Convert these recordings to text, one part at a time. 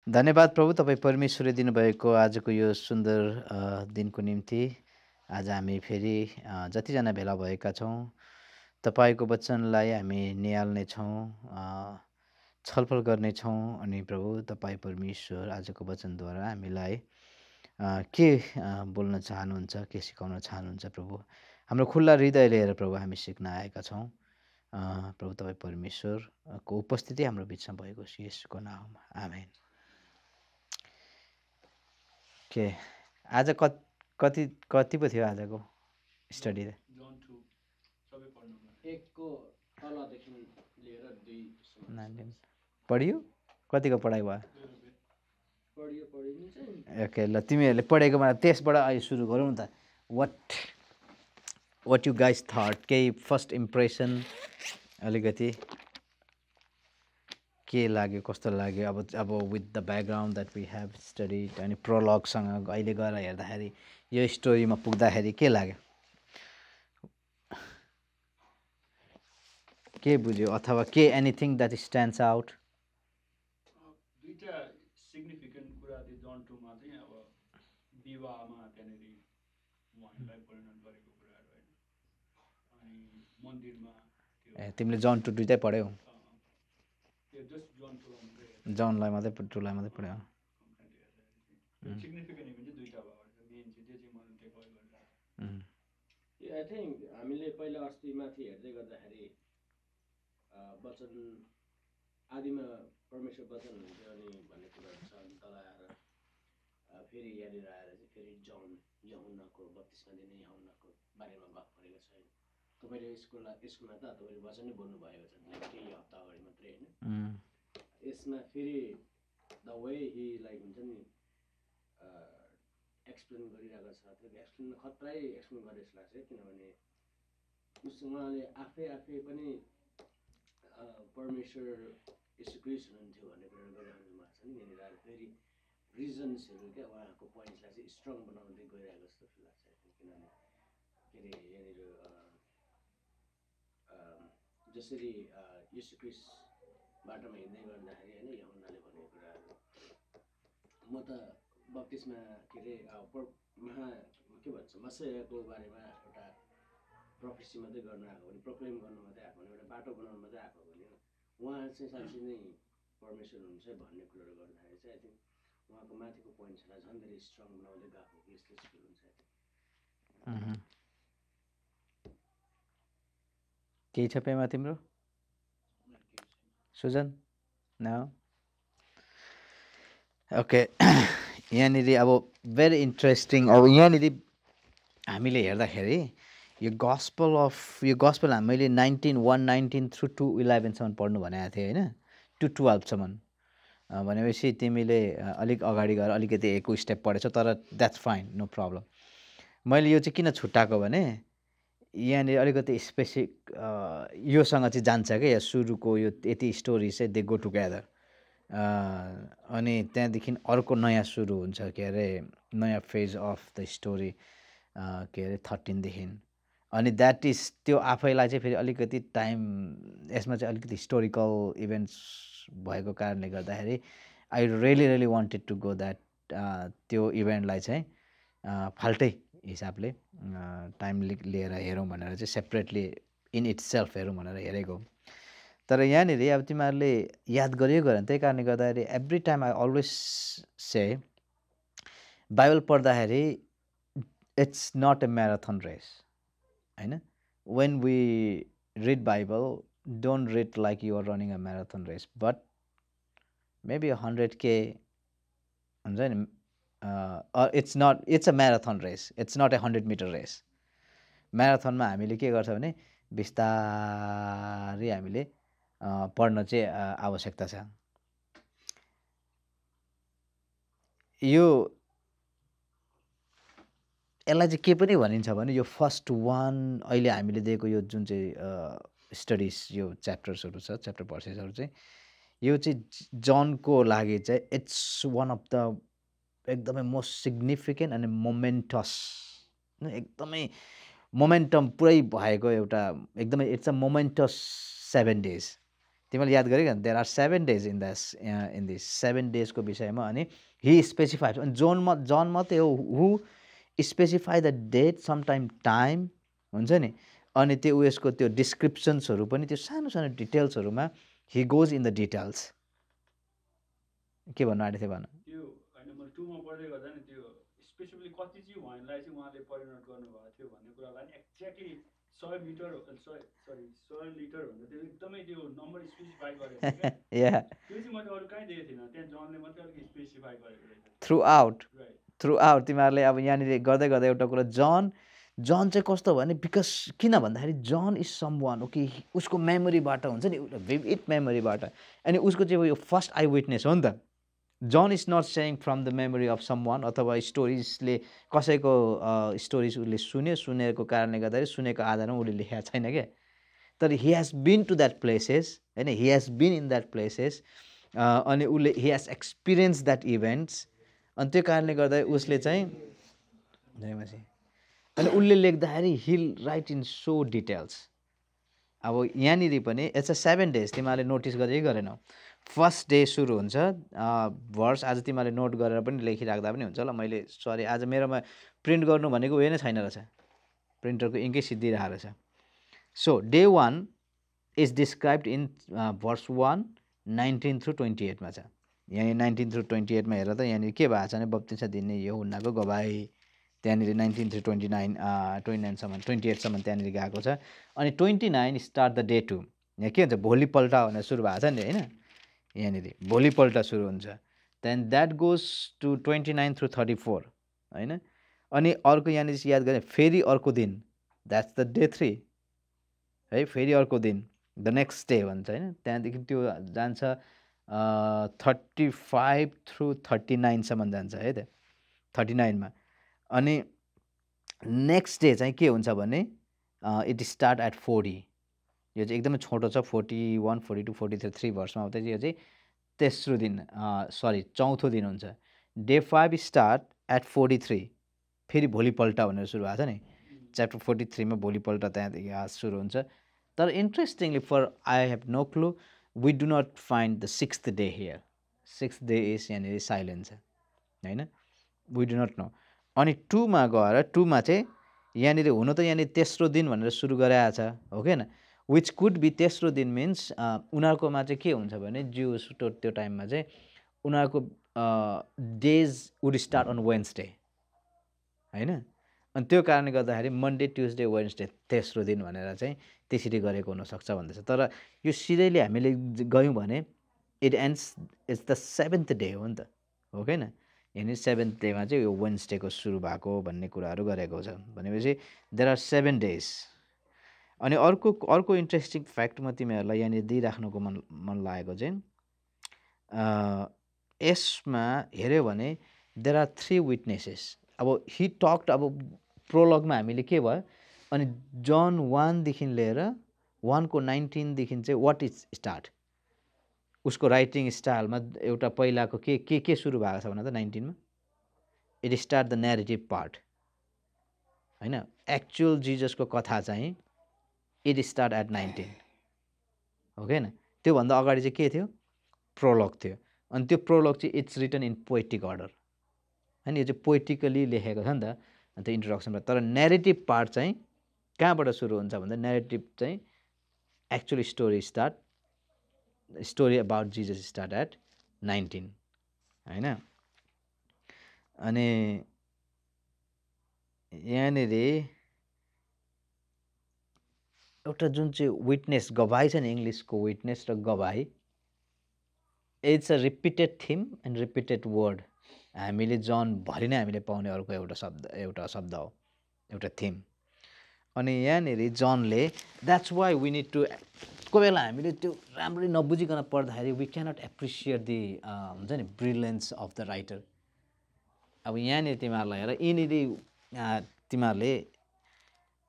धन्यवाद प्रभु तपाईँ परमेश्वरले दिनुभएको आजको यो सुन्दर दिनको निम्ति आज हामी फेरि जतिजना भेला भएका छौँ तपाईँको वचनलाई हामी निहाल्नेछौँ, छलफल गर्नेछौँ। अनि प्रभु तपाईँ परमेश्वर आजको वचनद्वारा हामीलाई के बोल्न चाहनुहुन्छ, के सिकाउन चाहनुहुन्छ प्रभु। हाम्रो खुल्ला हृदय लिएर प्रभु हामी सिक्न आएका छौँ। प्रभु तपाईँ परमेश्वरको उपस्थिति हाम्रो बिचमा भएको छ, येशूको नाममा आमेन। के आज कति कति पो थियो आजको स्टडी? पढियो? कतिको पढाइ भयो? ओके ल, तिमीहरूले पढेको मलाई त्यसबाट अहिले सुरु गरौँ न त। वाट यु गाइज थट, केही फर्स्ट इम्प्रेसन अलिकति के लाग्यो, कस्तो लाग्यो? अब with the background that we have studied अनि प्रोलगसँग अहिले गएर हेर्दाखेरि यो स्टोरीमा पुग्दाखेरि के लाग्यो, के बुझ्यो, अथवा के एनिथिङ द्याट स्ट्यान्ड्स आउट? दुईटा सिग्निफिकेन्ट कुरा थियो जन 2 मा चाहिँ अब विवाहमा त्यहाँनेरि उहाँलाई परिणत गरेको कुराहरू हैन, अनि मन्दिरमा त्यो तिमीले जन 2 दुईटै पढ्यौ? त्यो जस्ट जन 2 मा मात्रै जनलाई मात्रै, टुलाई मात्रै पढ्यौ? सिग्निफिकेन्ट इभेन्ट चाहिँ दुईटा भयो, मेन चाहिँ त्यो चाहिँ मैले टेक अवे गरेँ। आई थिङ्क हामीले पहिला अस्ति माथि हेर्दै गर्दाखेरि वचन आदिमा परमेश्वर वचन हुन्थ्यो अनि भन्ने कुराहरू छ। अनि तल आएर फेरि यहाँनिर आएर चाहिँ फेरि जन यहुन्नाको बत्तिसमा दिने यहुन्नाको बारेमा गफ गरेको छ। तपाईँले स्कुलमा त तपाईँले वचन नै बोल्नु भएको छ केही हप्ता अगाडि मात्रै होइन। यसमा फेरि द वे हि लाइक हुन्छ नि एक्सप्लेन गरिरहेको छ, त्यो एक्सप्लेन खत्रै एक्सप्लेन गरे जस्तो लाग्छ। किनभने उहाँले आफै पनि परमेश्वर यसो क्रिस्ट हुनुहुन्थ्यो भन्ने कुराहरू गरिरहनु भएको छ नि। यहाँनिर आएर फेरि रिजन्सहरू क्या उहाँको पोइन्ट्सलाई चाहिँ स्ट्रङ बनाउँदै गइरहेको जस्तो फिल लाग्छ। किनभने के अरे यहाँनिर जसरी यसो क्रिस्ट बाटोमा हिँड्दै गर्दाखेरि होइन यहुन्नाले भनेको कुराहरू, म त बत्तिसमा के अरे के भन्छ मसिहको बारेमा एउटा प्रोफेसी मात्रै गर्न आएको भने, प्रोक्लेम गर्नु मात्रै आएको भने, एउटा बाटो बनाउनु मात्रै आएको भने उहाँ चाहिँ साँच्चै नै परमेश्वर हुनुहुन्छ भन्ने कुराहरू गर्दाखेरि चाहिँ आई थिङ्क उहाँको माथिको पोइन्ट्सलाई झन् धेरै स्ट्रङ बनाउँदै गएको कि जस्तो फिल हुन्छ। केही छ पेमा तिम्रो? सुजन न? ओके, यहाँनिर अब भेरी इन्ट्रेस्टिङ। अब यहाँनिर हामीले हेर्दाखेरि यो गस्पल हामीले 19:1-19 through 2:11 पढ्नु भनेको थिएँ होइन, 2:12 भनेपछि तिमीले अलिक अगाडि गएर अलिकति एक स्टेप पढेछौ, तर द्याट्स फाइन, नो प्रब्लम। मैले यो चाहिँ किन छुट्याएको भने यहाँनिर अलिकति स्पेसिफिक योसँग चाहिँ जान्छ क्या, या सुरुको यो यति स्टोरी चाहिँ दे गो टुगेदर। अनि त्यहाँदेखि अर्को नयाँ सुरु हुन्छ, के अरे नयाँ फेज अफ द स्टोरी, के अरे 13 देखि। अनि द्याट इज त्यो आफैलाई चाहिँ फेरि अलिकति टाइम यसमा चाहिँ अलिकति हिस्टोरिकल इभेन्ट्स भएको कारणले गर्दाखेरि I really wanted to go that, त्यो इभेन्टलाई चाहिँ फाल्टै हिसाबले टाइम लिएर हेरौँ भनेर चाहिँ सेपरेटली इन इट्स सेल्फ हेरौँ भनेर हेरेको। तर यहाँनिर अब तिमीहरूले याद गरियो गऱ्यो भने त्यही कारणले गर्दाखेरि every time I always say Bible पढ्दाखेरि it's not a marathon race होइन। When we read Bible, don't read like you are running a marathon race, but maybe 100K हुन्छ नि। It's a marathon race, it's not a 100 metre race. म्याराथनमा हामीले के गर्छ भने बिस्तारै हामीले पढ्न चाहिँ आवश्यकता छ। यसलाई चाहिँ के पनि भनिन्छ भने यो फर्स्ट वान अहिले हामीले दिएको यो जुन चाहिँ स्टडिज, यो च्याप्टर्सहरू छ, च्याप्टर भर्सेसहरू चाहिँ यो चाहिँ जनको लागि चाहिँ इट्स वान अफ द एकदमै मोस्ट सिग्निफिकेन्ट अनि मोमेन्टस, एकदमै मोमेन्टम पुरै भएको एउटा एकदमै इट्स अ मोमेन्टस 7 days तिमीले याद गरिकन there are 7 days in this 7 daysको विषयमा अनि हि स्पेसिफाइड अनि जन मात्रै हो who specify the date sometime time हुन्छ नि अनि त्यो उयसको त्यो डिस्क्रिप्सन्सहरू पनि त्यो सानो सानो डिटेल्सहरूमा he goes in the details के भन्नु आँटेको थियो भन त्यो होइन मैले 2 मा पढ्दै गर्दा नि त्यो स्पेसिफिकली कति चाहिँ वाइनलाई चाहिँ उहाँले परिणत गर्नुभएको थियो भन्ने कुरालाई एक्ज्याक्टली 100 मिटर 100 लिटर भन्दा त्यो एकदमै त्यो नम्बर स्पेसिफाई गरेको थियो क्या या त्यो चाहिँ मैले अरू कहीँ देखेको थिइनँ त्यहाँ जनले मात्रै अलिक स्पेसिफाई गरेको रहेछ थ्रु आउट तिमीहरूले अब यहाँनिर गर्दै गर्दा एउटा कुरा जन चाहिँ कस्तो भने बिकज किन भन्दाखेरि जन इज सम वान ओके उसको मेमोरीबाट हुन्छ नि भिभिड मेमोरीबाट अनि उसको चाहिँ यो फर्स्ट आई विटनेस हो नि त John is not saying from the memory of someone अथवा स्टोरिजले कसैको स्टोरिज उसले सुनेको कारणले गर्दाखेरि सुनेको आधारमा उसले लेखेको छैन क्या तर he has been to that places होइन he has been in that places अनि उसले he has experience that events अनि त्यो कारणले गर्दा उसले चाहिँ अनि उसले लेख्दाखेरि he'll write in so details अब यहाँनिर पनि इट्स अ 7 days तिमीहरूले नोटिस गरे गरेनौ फर्स्ट डे सुरु हुन्छ भर्स आज तिमीहरूले नोट गरेर पनि लेखिराख्दा पनि हुन्छ ल मैले सरी आज मेरोमा प्रिन्ट गर्नु भनेको उयो नै छैन रहेछ प्रिन्टरको इङ्कै सिद्धिरहेको रहेछ so day 1 is described in verse 1 19 through 28 मा छ यहाँनिर 19 through 28 मा हेर त यहाँनिर के भएको छ भने बप्तिस्मा दिने यूहन्नाको गवाही त्यहाँनिर 19 through 29 29सम्म 28सम्म त्यहाँनिर गएको छ अनि 29 स्टार्ट द डे 2 यहाँ के हुन्छ भोलिपल्ट भनेर सुरु भएको छ नि होइन यहाँनिर भोलिपल्ट सुरु हुन्छ then that goes to 29 through 34 होइन अनि अर्को यहाँनिर याद गर्ने फेरि अर्को दिन द्याट्स द डे 3 है फेरि अर्को दिन द नेक्स्ट डे भन्छ होइन त्यहाँदेखि त्यो जान्छ 35 through 39सम्म जान्छ है त 39मा अनि नेक्स्ट डे चाहिँ के हुन्छ भने इट स्टार्ट एट 40 यो चाहिँ एकदमै छोटो छ 41 42 43 3 भर्समा आउँदै यो चाहिँ तेस्रो दिन चौथो दिन हुन्छ डे 5 स्टार्ट एट 43 फेरि भोलिपल्ट भनेर सुरु भएको छ नि च्याप्टर 43 मा भोलिपल्ट त्यहाँदेखि सुरु हुन्छ तर interestingly for I have no clue we do not find the 6th day here 6th day is यहाँनिर साइलेन्ट छ होइन वी डु नट नो अनि 2 मा गएर 2 मा चाहिँ यहाँनिर हुनु त यहाँनिर तेस्रो दिन भनेर सुरु गराएको छ हो कि विच कुड बी तेस्रो दिन मिन्स उनीहरूकोमा चाहिँ के हुन्छ भने ज्युस त्यो टाइममा चाहिँ उनीहरूको days would start on Wednesday होइन अनि त्यो कारणले गर्दाखेरि मन्डे ट्युसडे वेन्सडे तेस्रो दिन भनेर चाहिँ त्यसरी गरेको हुनसक्छ भन्दैछ तर यो सिधैले हामीले गयौँ भने it ends it's the 7th day हो नि त हो कि यहाँनिर 7th डेमा चाहिँ यो वेन्सडेको सुरु भएको भन्ने कुराहरू गरेको छ भनेपछि देयर आर 7 days अनि अर्को इन्ट्रेस्टिङ फ्याक्ट म तिमीहरूलाई यहाँनिर दिइराख्नुको मन लागेको चाहिँ यसमा हेऱ्यो भने देयर आर 3 विटनेसेस अब हि टक्ड अब प्रोलगमा हामीले के भयो अनि जन 1 देखि लिएर 1 को 19 देखि चाहिँ वाट इज स्टार्ट उसको राइटिङ स्टाइलमा एउटा पहिलाको के सुरु भएको छ भने त 19 मा it start the narrative part होइन एक्चुअल जिजसको कथा चाहिँ इट स्टार्ट एट 19 हो कि त्योभन्दा अगाडि चाहिँ के थियो प्रोलग थियो अनि त्यो प्रोलग चाहिँ it's written in poetic order होइन यो चाहिँ पोएटिकली लेखेको छ नि त अन्त इन्ट्रोडक्सनमा तर न्यारेटिभ पार्ट चाहिँ कहाँबाट सुरु हुन्छ भन्दा न्यारेटिभ चाहिँ actual story about Jesus start at 19 होइन अनि यहाँनिर एउटा जुन चाहिँ विटनेस गवाही छ नि इङ्ग्लिसको विटनेस र गवाही it's a repeated theme and repeated word हामीले जनभरि नै हामीले पाउने अर्को एउटा शब्द हो एउटा थिम अनि यहाँनिर जनले that's why we need to कोही बेला हामीले त्यो राम्ररी नबुझिकन पढ्दाखेरि वी क्यानट एप्रिसिएट दि हुन्छ नि ब्रिलियन्स अफ द राइटर अब यहाँनिर तिमीहरूलाई हेर यहाँनिर तिमीहरूले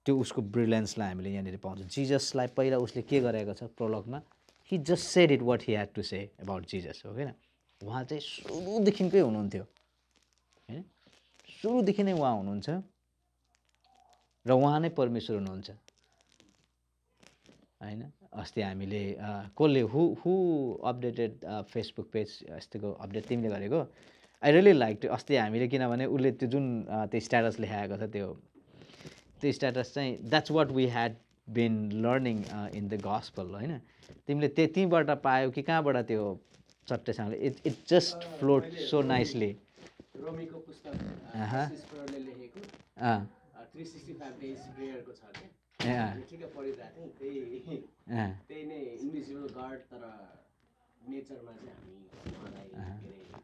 त्यो उसको ब्रिलियन्सलाई हामीले यहाँनिर पाउँछौँ जिजसलाई पहिला उसले के गरेको छ प्रोलगमा he just said it what he had to say about Jesus हो किन उहाँ चाहिँ सुरुदेखिकै हुनुहुन्थ्यो होइन सुरुदेखि नै उहाँ हुनुहुन्छ र उहाँ नै परमेश्वर हुनुहुन्छ होइन अस्ति हामीले कसले हु अपडेटेड फेसबुक पेज यस्तोको अपडेट तिमीले गरेको आई रियली लाइक अस्ति हामीले किनभने उसले त्यो जुन त्यो स्ट्याटस लेखाएको छ त्यो स्ट्याटस चाहिँ that's what we had been learning in the gospel होइन तिमीले त्यहीँबाट पायो कि कहाँबाट त्यो चट्टैसँगले it just float so nicely रोमीको पुस्तक लेखेको 365 डेज प्रेयरको छ क्या ठिकै पढिरहेको थिएँ त्यही नै इन्भिजिबल गड तर नेचरमा चाहिँ हामी उहाँलाई के अरे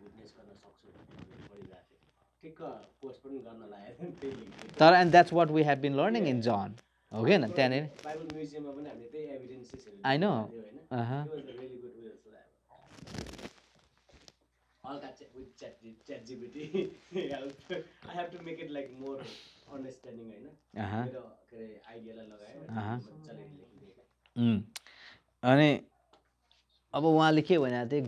विटनेस गर्न सक्छौँ भनेर पढिरहेको थिएँ ठिक्क पोस्ट पनि गर्न लागेको थिएँ त्यही तर and that's what we have been learning in John हो कि न त्यहाँनिर बाइबल म्युजियममा पनि हामीले त्यही एभिडेन्सेसहरू I know really good all that with ChatGPT help. I have to make it like more understanding हैन मेरो के रे आइडियालाई लगाएर मजाले लेखिदिए अनि अब उहाँले के भनेको थिए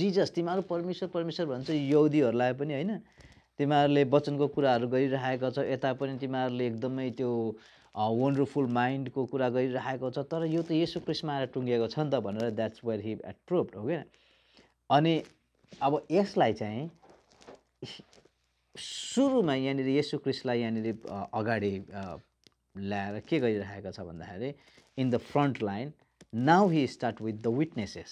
जिजस तिमीहरू परमेश्वर परमेश्वर भन्छ यहुदीहरूलाई पनि होइन तिमीहरूले वचनको कुराहरू गरिरहेको छ यता पनि तिमीहरूले एकदमै त्यो वन्डरफुल माइन्डको कुरा गरिरहेको छ तर यो त येशू ख्रीष्टमा आएर टुङ्गिएको छ नि त भनेर द्याट्स वेयर हि एप्रुभ्ड हो क्या अनि अब यसलाई चाहिँ सुरुमा यहाँनिर येशू ख्रीष्टलाई यहाँनिर अगाडि ल्याएर के गरिरहेको छ भन्दाखेरि in the front line now he start with the witnesses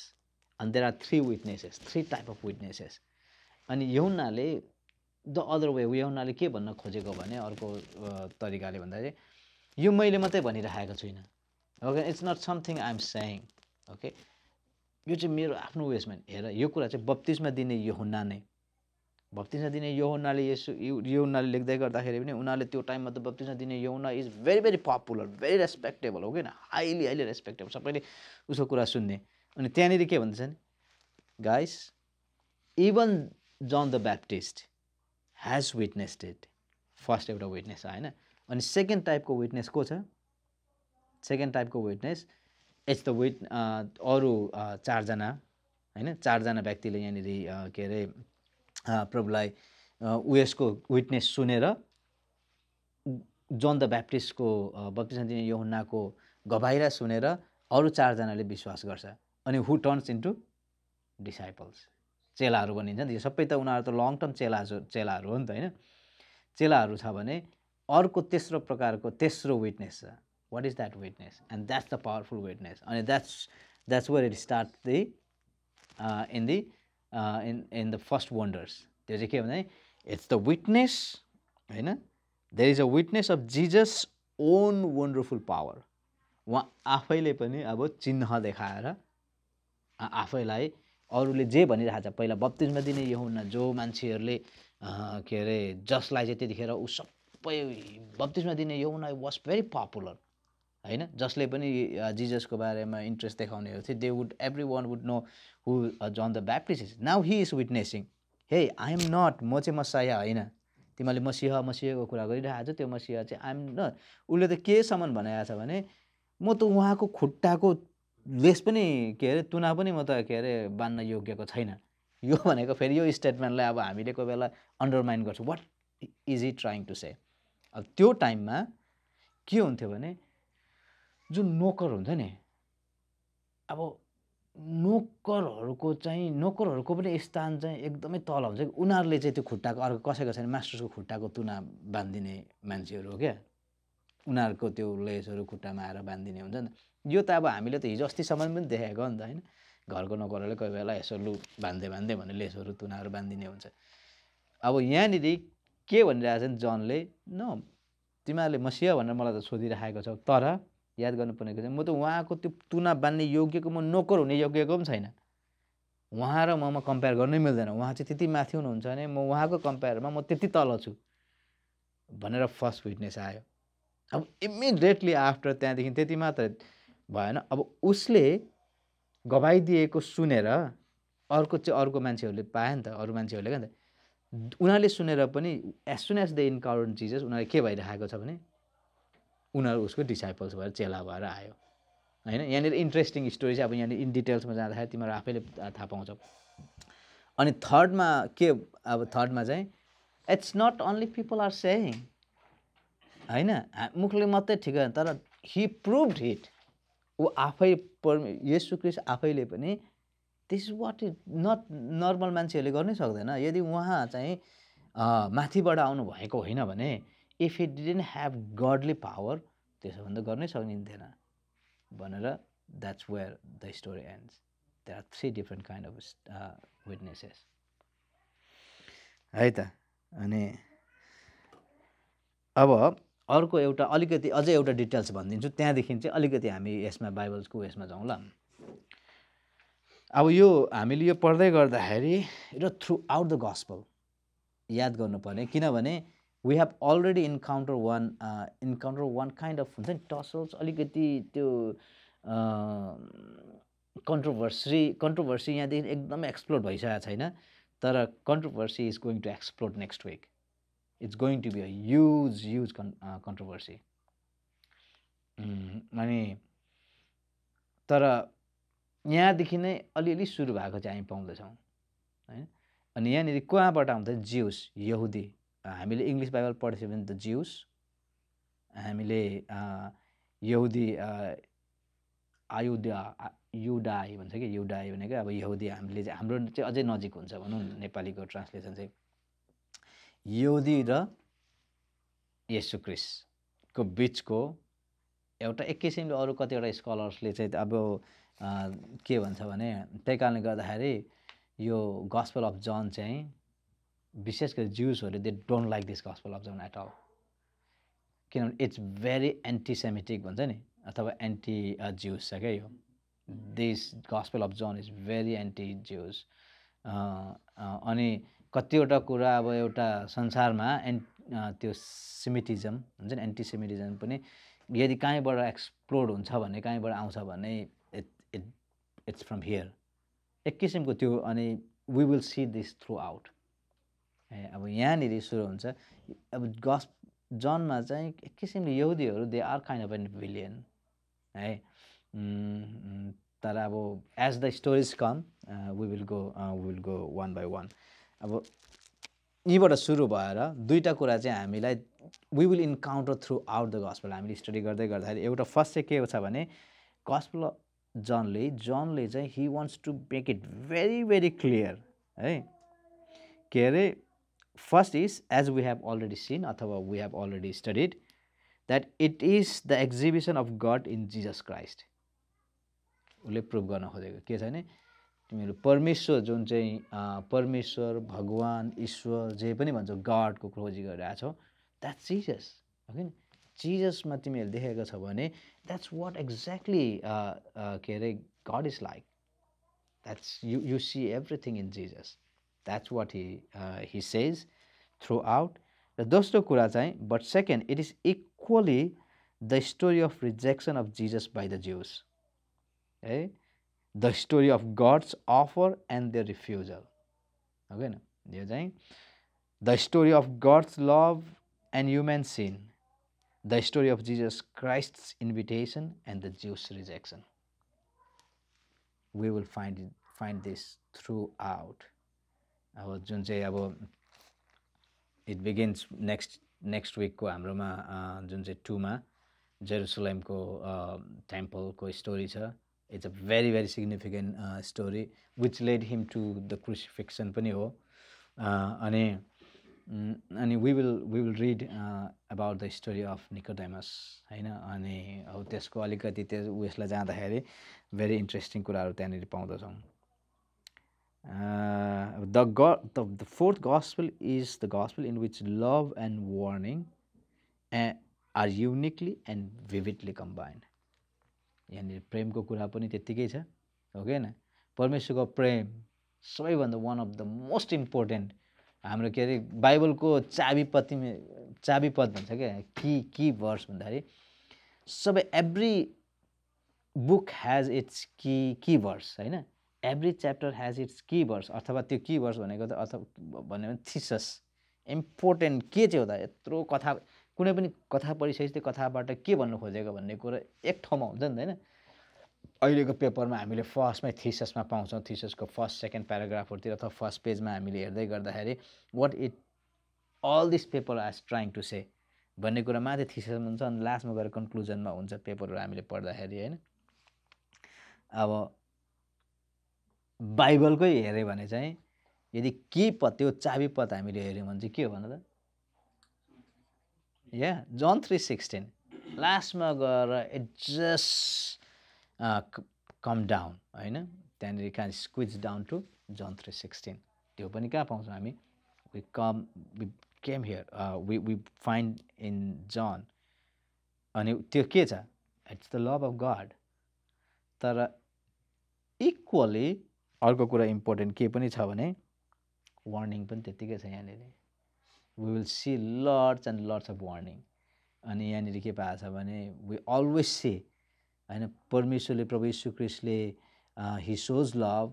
and there are 3 witnesses 3 type of witnesses अनि यूहन्नाले द अदर वे यूहन्नाले के भन्न खोजेको भने अर्को तरिकाले भन्दाखेरि यो मैले मात्रै भनिरहेको छुइनँ okay it's not something I am saying okay यो चाहिँ मेरो आफ्नो उयसमा हेर यो कुरा चाहिँ बप्तिस्मा दिने यूहन्ना नै बप्तिस्मा दिने यूहन्नाले यूहन्नाले लेख्दै गर्दाखेरि पनि उनीहरूले त्यो टाइममा त बप्तिस्मा दिने यूहन्ना is very very popular very respectable हो किन हाइली हाइली रेस्पेक्टेबल सबैले उसको कुरा सुन्ने अनि त्यहाँनिर के भन्छ नि guys even John the Baptist has witnessed it first एउटा विटनेस होइन अनि सेकेन्ड टाइपको विटनेस को छ सेकेन्ड टाइपको विटनेस इट्स द अरू 4 जना होइन 4 जना व्यक्तिले यहाँनिर के अरे प्रभुलाई उयसको विटनेस सुनेर जन द ब्याप्टिस्टको बप्तिस्मा दिने यूहन्नाको गवाहीलाई सुनेर अरू 4 जनाले विश्वास गर्छ अनि हु टर्न्स इन्टु डिसाइपल्स चेलाहरू बनिन्छ नि यो सबै त उनीहरू त लङ टर्म चेलाहरू हो नि त होइन चेलाहरू छ भने अर्को तेस्रो प्रकारको तेस्रो विटनेस छ what is that witness and that's the powerful witness and that's where it starts the in the first wonders त्यो चाहिँ के भन्दा it's the witness हैन there is a witness of Jesus own wonderful power उहाँ आफैले पनि अब चिन्ह देखाएर आफैलाई अरूले जे भनिरहेछ पहिला बप्तिस्मा दिने यूहन्ना जो मान्छेहरूले के अरे जसलाई चाहिँ त्यतिखेर उ सबै बप्तिस्मा दिने यूहन्ना वाज भेरी पपुलर हैन जसले पनि जिजसको बारेमा इन्ट्रेस्ट देखाउनेहरू थिए they would everyone would know who John the Baptist is now he is witnessing hey I am not म चाहिँ मसिहा होइन तिमीले मसिहाको कुरा गरिरहेको छ त्यो मसिहा चाहिँ आई एम नट उसले त केसम्म भनेको छ भने म त उहाँको खुट्टाको लेस पनि के अरे तुना पनि म त के अरे बान्न योग्यको छैन यो भनेको फेरि यो स्टेटमेन्टलाई अब हामीले कोही बेला अन्डरमाइन गर्छौँ what is he trying to say अब त्यो टाइममा के हुन्थ्यो भने जुन नोकर हुन्छ नि अब नोकरहरूको पनि स्थान चाहिँ एकदमै तल हुन्छ उनीहरूले चाहिँ त्यो खुट्टाको अर्को कसैको छैन मास्टर्सको खुट्टाको तुना बाँधिदिने मान्छेहरू हो क्या उनीहरूको त्यो लेसहरू खुट्टामा आएर बाँधिदिने हुन्छ नि यो त अब हामीले त हिजो अस्तिसम्म पनि देखेको हो नि त होइन घरको नोकरहरूले कोही बेला यसो लु बाँध्दै भने लेसहरू तुनाहरू बाँधिदिने हुन्छ अब यहाँनिर के भनिरहेको छ नि जनले न तिमीहरूले मसिहा भनेर मलाई त सोधिरहेको छ तर याद गर्नुपर्ने कुरा म त उहाँको त्यो तुना बान्ने योग्यको म नोकर हुने योग्यको पनि छैन उहाँ र ममा कम्पेयर गर्नै मिल्दैन उहाँ चाहिँ त्यति माथि हुनुहुन्छ भने म उहाँको कम्पेयरमा म त्यति तल छु भनेर फर्स्ट विटनेस आयो अब इमिडिएटली आफ्टर त्यहाँदेखि त्यति मात्र भएन अब उसले गवाही दिएको सुनेर अर्को मान्छेहरूले पायो नि त अरू मान्छेहरूले क्या नि त उनीहरूले सुनेर पनि as soon as the encounter Jesus उनीहरूले के भइरहेको छ भने उनीहरू उसको डिसाइपल्स भएर चेला भएर आयो होइन यहाँनिर इन्ट्रेस्टिङ स्टोरी चाहिँ अब यहाँनिर इन डिटेल्समा जाँदाखेरि तिमीहरू आफैले थाहा पाउँछौ अनि थर्डमा चाहिँ it's not only people are saying होइन मुखले मात्रै ठिक तर हि प्रुभड इट ऊ आफै येशू ख्रीष्ट आफैले पनि this is what is not normal मान्छेहरूले गर्नै सक्दैन। यदि उहाँ चाहिँ माथिबाट आउनु भएको होइन भने if it didn't have godly power त्यसो भने त गर्नै सकिन्थेन भनेर that's where the story ends. There are 3 different kind of witnesses है त। अनि अब अर्को एउटा अलिकति अझै एउटा डिटेल्स भनिदिन्छु, त्यहाँदेखि चाहिँ अलिकति हामी यसमा बाइबल्सको यसमा जाउँ ल। अब यो हामीले यो पढ्दै गर्दाखेरि र थ्रु आउट द गस्पल याद गर्नुपर्ने, किनभने we have already encounter one kind of हुन्छ नि टसल्स, अलिकति त्यो कन्ट्रोभर्सी यहाँदेखि एकदमै एक्सप्लोड भइसकेको छैन, तर controversy is going to explode next week. It's going to be a huge controversy. अनि तर यहाँदेखि नै अलिअलि सुरु भएको चाहिँ हामी पाउँदछौँ है। अनि यहाँनिर कहाँबाट आउँछ? ज्युस, यहुदी। हामीले इङ्ग्लिस बाइबल पढेछौँ भने त ज्युस, हामीले यहुदी युडाई भन्छ कि, युडाई भनेको अब यहुदी। हामीले चाहिँ हाम्रो चाहिँ अझै नजिक हुन्छ भनौँ नेपालीको ट्रान्सलेसन चाहिँ यहुदी र येशू ख्रीष्टको बिचको एउटा एक किसिमले अरू कतिवटा स्कलर्सले चाहिँ अब के भन्छ भने त्यही कारणले गर्दाखेरि यो गस्पल अफ जन चाहिँ विशेष गरी ज्युसहरूले they don't like this gospel of John at all, किनभने इट्स भेरी एन्टिसेमिटिक भन्छ नि, अथवा एन्टी ज्युस छ क्या यो। This gospel of John is very anti Jews. अनि कतिवटा कुरा अब एउटा संसारमा त्यो सिमिटिजम हुन्छ नि, एन्टिसेमिटिजम पनि यदि कहीँबाट एक्सप्लोड हुन्छ भने, कहीँबाट आउँछ भने इट्स फ्रम हियर एक किसिमको त्यो। अनि we will see this throughout. अब यहाँनिर सुरु हुन्छ। अब जनमा चाहिँ एक किसिमले यहुदीहरू they are kind of an villain है। तर अब as the stories come we will go one by one. अब यहीँबाट सुरु भएर दुईवटा कुरा चाहिँ हामीलाई we will encounter throughout the gospel. हामीले स्टडी गर्दै गर्दाखेरि एउटा फर्स्ट चाहिँ के छ भने गस्पल जनले चाहिँ he wants to make it very clear है। के अरे first is as we have already seen अथवा we have already studied that it is the exhibition of God in Jesus Christ. उसले प्रुभ गर्न खोजेको के छ भने तिमीहरू परमेश्वर जुन चाहिँ परमेश्वर भगवान ईश्वर जे पनि भन्छ गडको खोजी गरिरहेको छौ, द्याट्स जिजस। ओके, जिजसमा तिमीहरू देखेको छ भने द्याट्स वाट एक्ज्याक्टली के अरे God is like. That's you see everything in Jesus. That's what he says throughout. र दोस्रो कुरा चाहिँ but second it is equally the story of rejection of Jesus by the Jews है, the story of God's offer and the refusal. Okay न, यो चाहिँ the story of God's love and human sin, the story of Jesus Christ's invitation and the Jews rejection. We will find this throughout. अब जुन चाहिँ अब it begins next विकको हाम्रोमा जुन चाहिँ 2मा जेरुसलेमको टेम्पलको स्टोरी छ। It's a very significant story which led him to the crucifixion पनि हो। अनि we will read about the story of Nicodemus होइन। अनि अब त्यसको अलिकति त्यो उयसलाई जाँदाखेरि भेरी इन्ट्रेस्टिङ कुराहरू त्यहाँनिर पाउँदछौँ। The fourth gospel is the gospel in which love and warning are uniquely and vividly combined. यहाँनिर प्रेमको कुरा पनि त्यत्तिकै छ, हो कि न। परमेश्वरको प्रेम सबैभन्दा one of the most important हाम्रो के अरे बाइबलको चाबीपद भन्छ क्या, की वर्स भन्दाखेरि सबै every book has its key verse होइन। Every chapter has its key verse, अथवा त्यो की वर्स भनेको त अथवा भन्यो भने थिसस इम्पोर्टेन्ट के चाहिँ हो त। यत्रो कथा, कुनै पनि कथा पढिसकेपछि त्यो कथाबाट के भन्नु खोजेको भन्ने कुरा एक ठाउँमा हुन्छ नि त होइन। अहिलेको पेपरमा हामीले फर्स्टमै थिससमा पाउँछौँ, थिससको फर्स्ट सेकेन्ड प्याराग्राफहरूतिर अथवा फर्स्ट पेजमा हामीले हेर्दै गर्दाखेरि what it all this paper is trying to say भन्ने कुरा माथि थिससमा हुन्छ, अनि लास्टमा गएर कन्क्लुजनमा हुन्छ पेपरहरू हामीले पढ्दाखेरि होइन। अब बाइबलकै हेऱ्यो भने चाहिँ यदि के त्यो चाबी पत हामीले हेऱ्यौँ भने चाहिँ के हो भन त या जन 3:16 लास्टमा गएर इट जस्ट कम डाउन होइन त्यहाँनिर कहाँ स्क्विज डाउन टु जन 3:16 त्यो पनि कहाँ पाउँछौँ हामी we came here we find in John अनि त्यो के छ it's the love of God तर इक्वली अर्को कुरा इम्पोर्टेन्ट के पनि छ भने वार्निङ पनि त्यत्तिकै छ यहाँनिर we will see lots and lots of warning अनि यहाँनिर के पाएको छ भने वी अलवेज सी होइन परमेश्वरले प्रभु यीशु ख्रीष्टले he shows love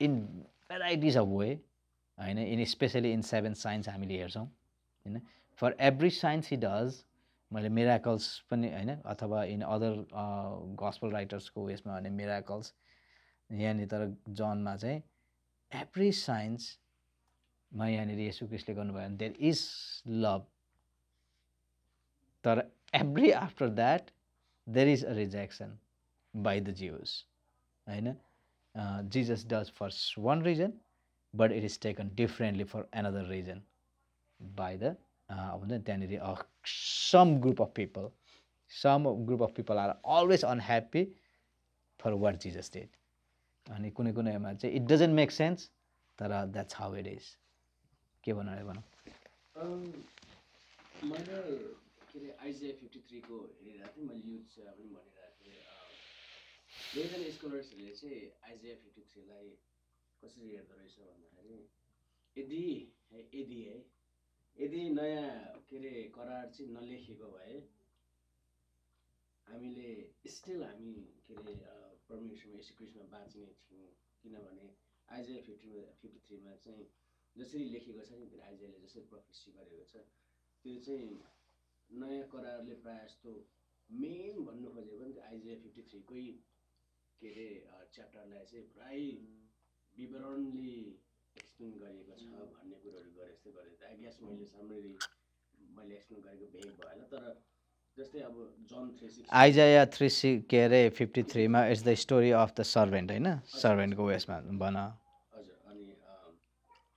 in varieties of way होइन इन स्पेसली इन 7 साइन्स हामीले हेर्छौँ होइन for every signs he does मैले मिराकल्स पनि होइन अथवा इन अदर गस्पल राइटर्सको उयसमा भने मिराकल्स यहाँनिर तर जनमा चाहिँ एभ्री साइन्समा यहाँनिर येशू ख्रीष्टले गर्नुभयो भने देयर इज लभ तर every after that there is a rejection by the Jews होइन Jesus does for one reason but it is taken differently for another reason by the हुन्छ नि त्यहाँनिर some group of people are always unhappy for what Jesus did अनि कुनै कुनैमा चाहिँ it doesn't make sense तर that's how it is के भन्नु अरे भनौँ मैले के अरे आइजिया 53 को हेरिरहेको थिएँ मैले युथ सेवा पनि भनिरहेको थिएँ धेरैजना स्कलर्सहरूले चाहिँ आइजिया 53 लाई कसरी हेर्दो रहेछ भन्दाखेरि यदि नयाँ के अरे करार चाहिँ नलेखेको भए हामीले स्टिल हामी के अरे परमेश्वरमा येशू ख्रीष्टमा बाँच्ने थियौँ किनभने आइजिया 53 मा चाहिँ जसरी लेखेको छ नि त्यो आइजियाले जसरी प्रोफेसी गरेको छ त्यो चाहिँ नयाँ करारले प्रायः जस्तो मेन भन्नु खोजेको पनि आइजिया 53 कै के अरे च्याप्टरलाई चाहिँ प्राय विवरणले एक्सप्लेन गरिएको छ भन्ने कुरोहरू गरे जस्तै गरेको आई गेस मैले समरी मैले एक्सप्लेन गरेको भेग भयो तर जस्तै अब जन 3:16 आइजाया 3 के अरे 53 मा it's the story of the servant होइन सर्भेन्टको उयसमा भन हजुर अनि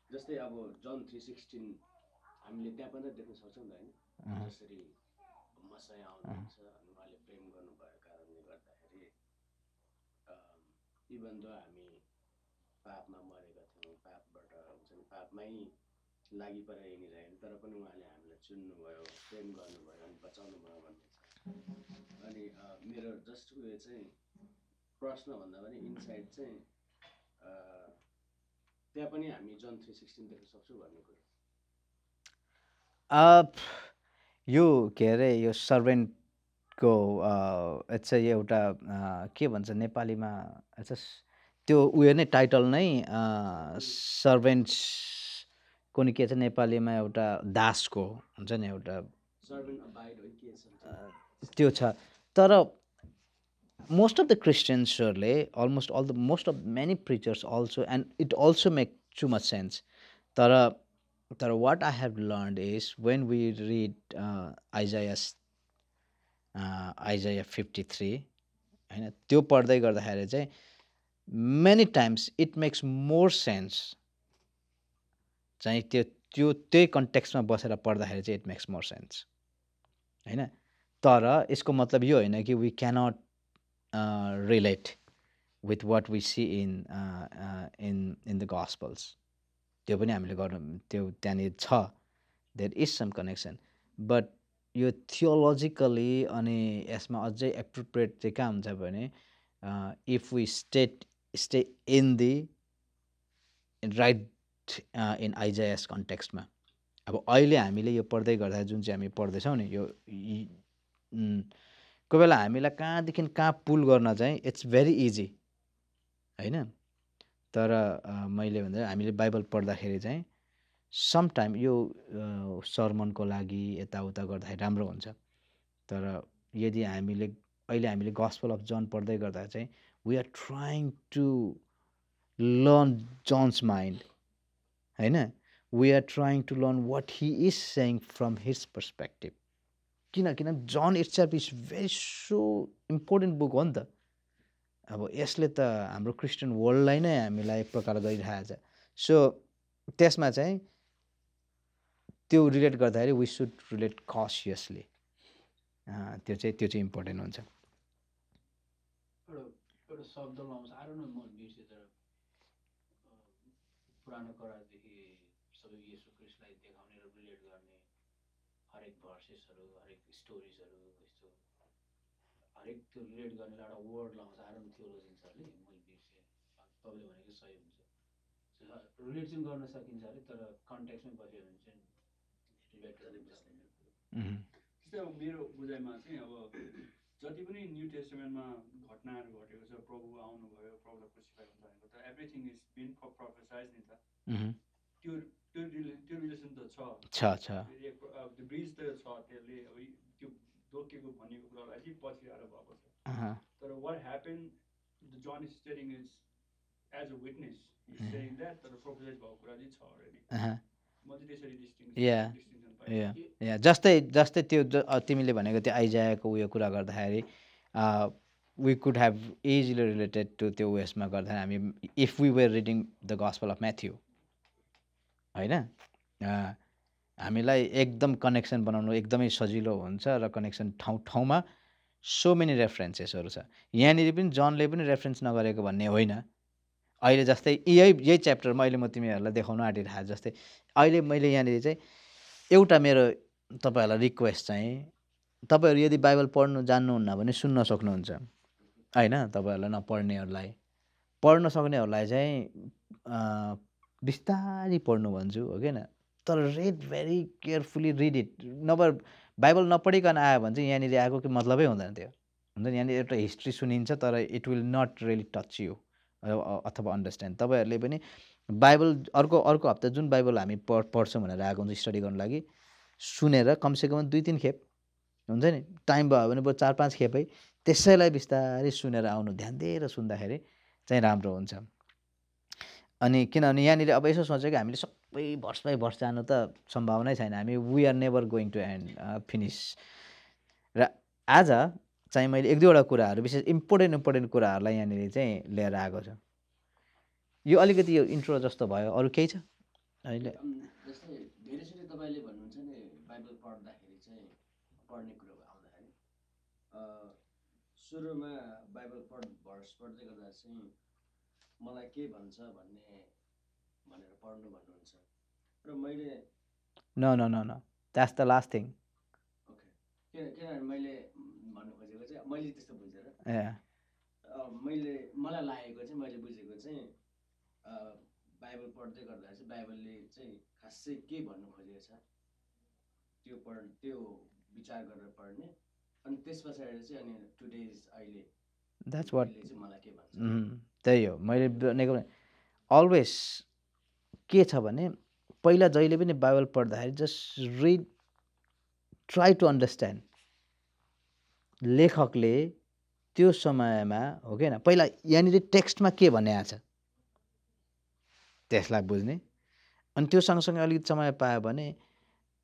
जस्तै अब जन 3:16 हामीले त्यहाँ पनि देख्न सक्छौँ नि होइन जसरी मसाया आउनुहुन्छ अनि उहाँले प्रेम गर्नुभएको कारणले गर्दाखेरि इभन दो हामी पापमा मरेका थियौँ पापबाट हुन्छ नि पापमै लागि परेर हिँडिरहेको तर पनि उहाँले हामीलाई चुन्नुभयो प्रेम गर्नुभयो अनि बचाउनु भयो भन्ने छ अनि मेरो जस्ट उयो चाहिँ प्रश्न भन्दा पनि इनसाइड चाहिँ त्यहाँ पनि हामी जन 3:16 देख्न सक्छौँ भन्ने कुरो यो के अरे यो सर्भेन्टको चाहिँ एउटा के भन्छ नेपालीमा त्यो उयो नै टाइटल नै सर्भेन्ट्सको नि के छ नेपालीमा एउटा दासको हुन्छ नि एउटा त्यो छ तर मोस्ट अफ द क्रिस्चियन्सहरूले most of many preachers also and it also make too much sense तर what I have learned is when we read Isaiah 53 होइन त्यो पढ्दै गर्दाखेरि चाहिँ many times it makes more sense चाहिँ त्यही कन्टेक्स्टमा बसेर पढ्दाखेरि चाहिँ इट मेक्स मोर सेन्स होइन तर यसको मतलब यो होइन कि we cannot relate with what we see in the gospels त्यो पनि हामीले गर्नु त्यो त्यहाँनिर छ there is some connection but यो थियोलोजिकली अनि यसमा अझै एप्रोप्रिएट चाहिँ कहाँ हुन्छ भने if we stay in the right in Isaiah's कन्टेक्स्टमा अब अहिले हामीले यो पढ्दै गर्दा जुन चाहिँ हामी पढ्दैछौँ नि यो कोही बेला हामीलाई कहाँदेखि कहाँ पुल गर्न चाहिँ इट्स भेरी इजी होइन तर मैले भन्दा हामीले बाइबल पढ्दाखेरि चाहिँ समटाइम यो सर्मनको लागि यताउता गर्दाखेरि राम्रो हुन्छ तर यदि अहिले हामीले गस्पल अफ जन पढ्दै गर्दा चाहिँ we are trying to learn John's mind होइन we are trying to learn what he is saying from his perspective किन John itself is very so important book हो नि त अब यसले त हाम्रो क्रिस्चियन वर्ल्डलाई नै हामीलाई एक प्रकार गरिरहेको छ। सो त्यसमा चाहिँ त्यो रिलेट गर्दाखेरि वी सुड रिलेट कसियसली, त्यो चाहिँ इम्पोर्टेन्ट हुन्छ। एउटा शब्द लाउँछ आएर न म बिर्सेँ तर पुरानो करारदेखि सबै येशू ख्रिस्टलाई देखाउने र रिलेट गर्ने हरेक भर्सेसहरू हरेक स्टोरिजहरू यस्तो हरेक त्यो रिलेट गर्ने एउटा वर्ड लाउँछ आएर न थियोलोजियन्सहरूले, मैले बिर्सेँ, तपाईँले भनेको सही हुन्छ। रिलेट चाहिँ गर्न सकिन्छ अरे तर कन्टेक्स्टमै बस्यो भने चाहिँ रिलेट गर्दै बस्दैन। जस्तै अब मेरो बुझाइमा चाहिँ अब जति पनि न्यू टेस्टामेन्टमा घटनाहरू घटेको छ, प्रभु आउनुभयो, प्रभुलाई क्रुसिफाई हुन्छ भनेको त एभ्रिथिङ इज बिन प्रोफेसाइज नि त। त्यो रिलेसन त छ, त्यो ब्रिज त छ, त्यसले अब त्यो दोकेको भनेको कुरालाई चाहिँ पछि आएर भएको छ। तर what happen John is telling is as a witness is saying that, तर प्रोफेसाइज भएको कुरा चाहिँ छ अलरेडी। म चाहिँ त्यसरी डिस्टिङसन पाएँ। जस्तै त्यो तिमीले भनेको त्यो आइजायाको उयो कुरा गर्दाखेरि we could have easily related to त्यो उयसमा गर्दाखेरि हामी if we were reading the gospel of Matthew होइन, हामीलाई एकदम कनेक्सन बनाउनु एकदमै सजिलो हुन्छ र कनेक्सन ठाउँमा सो मेनी रेफरेन्सेसहरू छ। यहाँनिर पनि जनले पनि रेफरेन्स नगरेको भन्ने होइन। अहिले जस्तै यही च्याप्टरमा अहिले म तिमीहरूलाई देखाउन आँटिरहेको जस्तै अहिले मैले यहाँनिर चाहिँ एउटा मेरो तपाईँहरूलाई रिक्वेस्ट चाहिँ, तपाईँहरू यदि बाइबल पढ्नु जान्नुहुन्न भने सुन्न सक्नुहुन्छ होइन। तपाईँहरूलाई नपढ्नेहरूलाई, पढ्न सक्नेहरूलाई चाहिँ बिस्तारै पढ्नु भन्छु हो किन, तर read very carefully read it. नभए बाइबल नपढिकन आयो भने चाहिँ यहाँनिर आएको कि मतलबै हुँदैन। त्यो हुन्छ नि, यहाँनिर एउटा हिस्ट्री सुनिन्छ तर it will not really touch you अथवा अन्डरस्ट्यान्ड। तपाईँहरूले पनि बाइबल अर्को हप्ता जुन बाइबल हामी पढ्छौँ भनेर आएको हुन्छ स्टडी गर्नु लागि, सुनेर कमसेकम 2-3 खेप हुन्छ नि, टाइम भयो भने 4-5 खेपै त्यसैलाई बिस्तारै सुनेर आउनु, ध्यान दिएर सुन्दाखेरि चाहिँ राम्रो हुन्छ। अनि किनभने यहाँनिर अब यसो सोचेको हामीले सबै भर्स बाई भर्स जानु त सम्भावनै छैन, हामी we are never going to finish. र आज चाहिँ मैले 1-2वटा कुराहरू विशेष इम्पोर्टेन्ट कुराहरूलाई यहाँनिर चाहिँ लिएर आएको छु। यो अलिकति यो इन्ट्रो जस्तो भयो, अरू केही छ अहिले? जस्तै धेरैचोटि तपाईँले भन्नुहुन्छ नि बाइबल पढ्दाखेरि चाहिँ पढ्ने कुरो आउँदाखेरि सुरुमा बाइबल भर्स पढ्दै गर्दा चाहिँ मलाई के भन्छ भनेर पढ्नु भन्नुहुन्छ र मैले no that's the last thing. Okay, किनभने मैले भन्नु खोजेको चाहिँ मैले त्यस्तो बुझेर मलाई लागेको चाहिँ मैले बुझेको चाहिँ बाइबल पढ्दै गर्दा चाहिँ बाइबलले चाहिँ खासै के भन्नु खोजेको छ त्यो विचार गरेर पढ्ने, अनि त्यस पछाडि चाहिँ अनि टुडेज अहिले द्याट्स वाट चाहिँ मलाई के भन्छ त्यही हो मैले भनेको। अलवेज के छ भने पहिला जहिले पनि बाइबल पढ्दाखेरि just read, try to understand लेखकले त्यो समयमा हो कि पहिला यहाँनिर टेक्स्टमा के भनेको छ त्यसलाई बुझ्ने, अनि त्यो सँगसँगै अलिकति समय पायो भने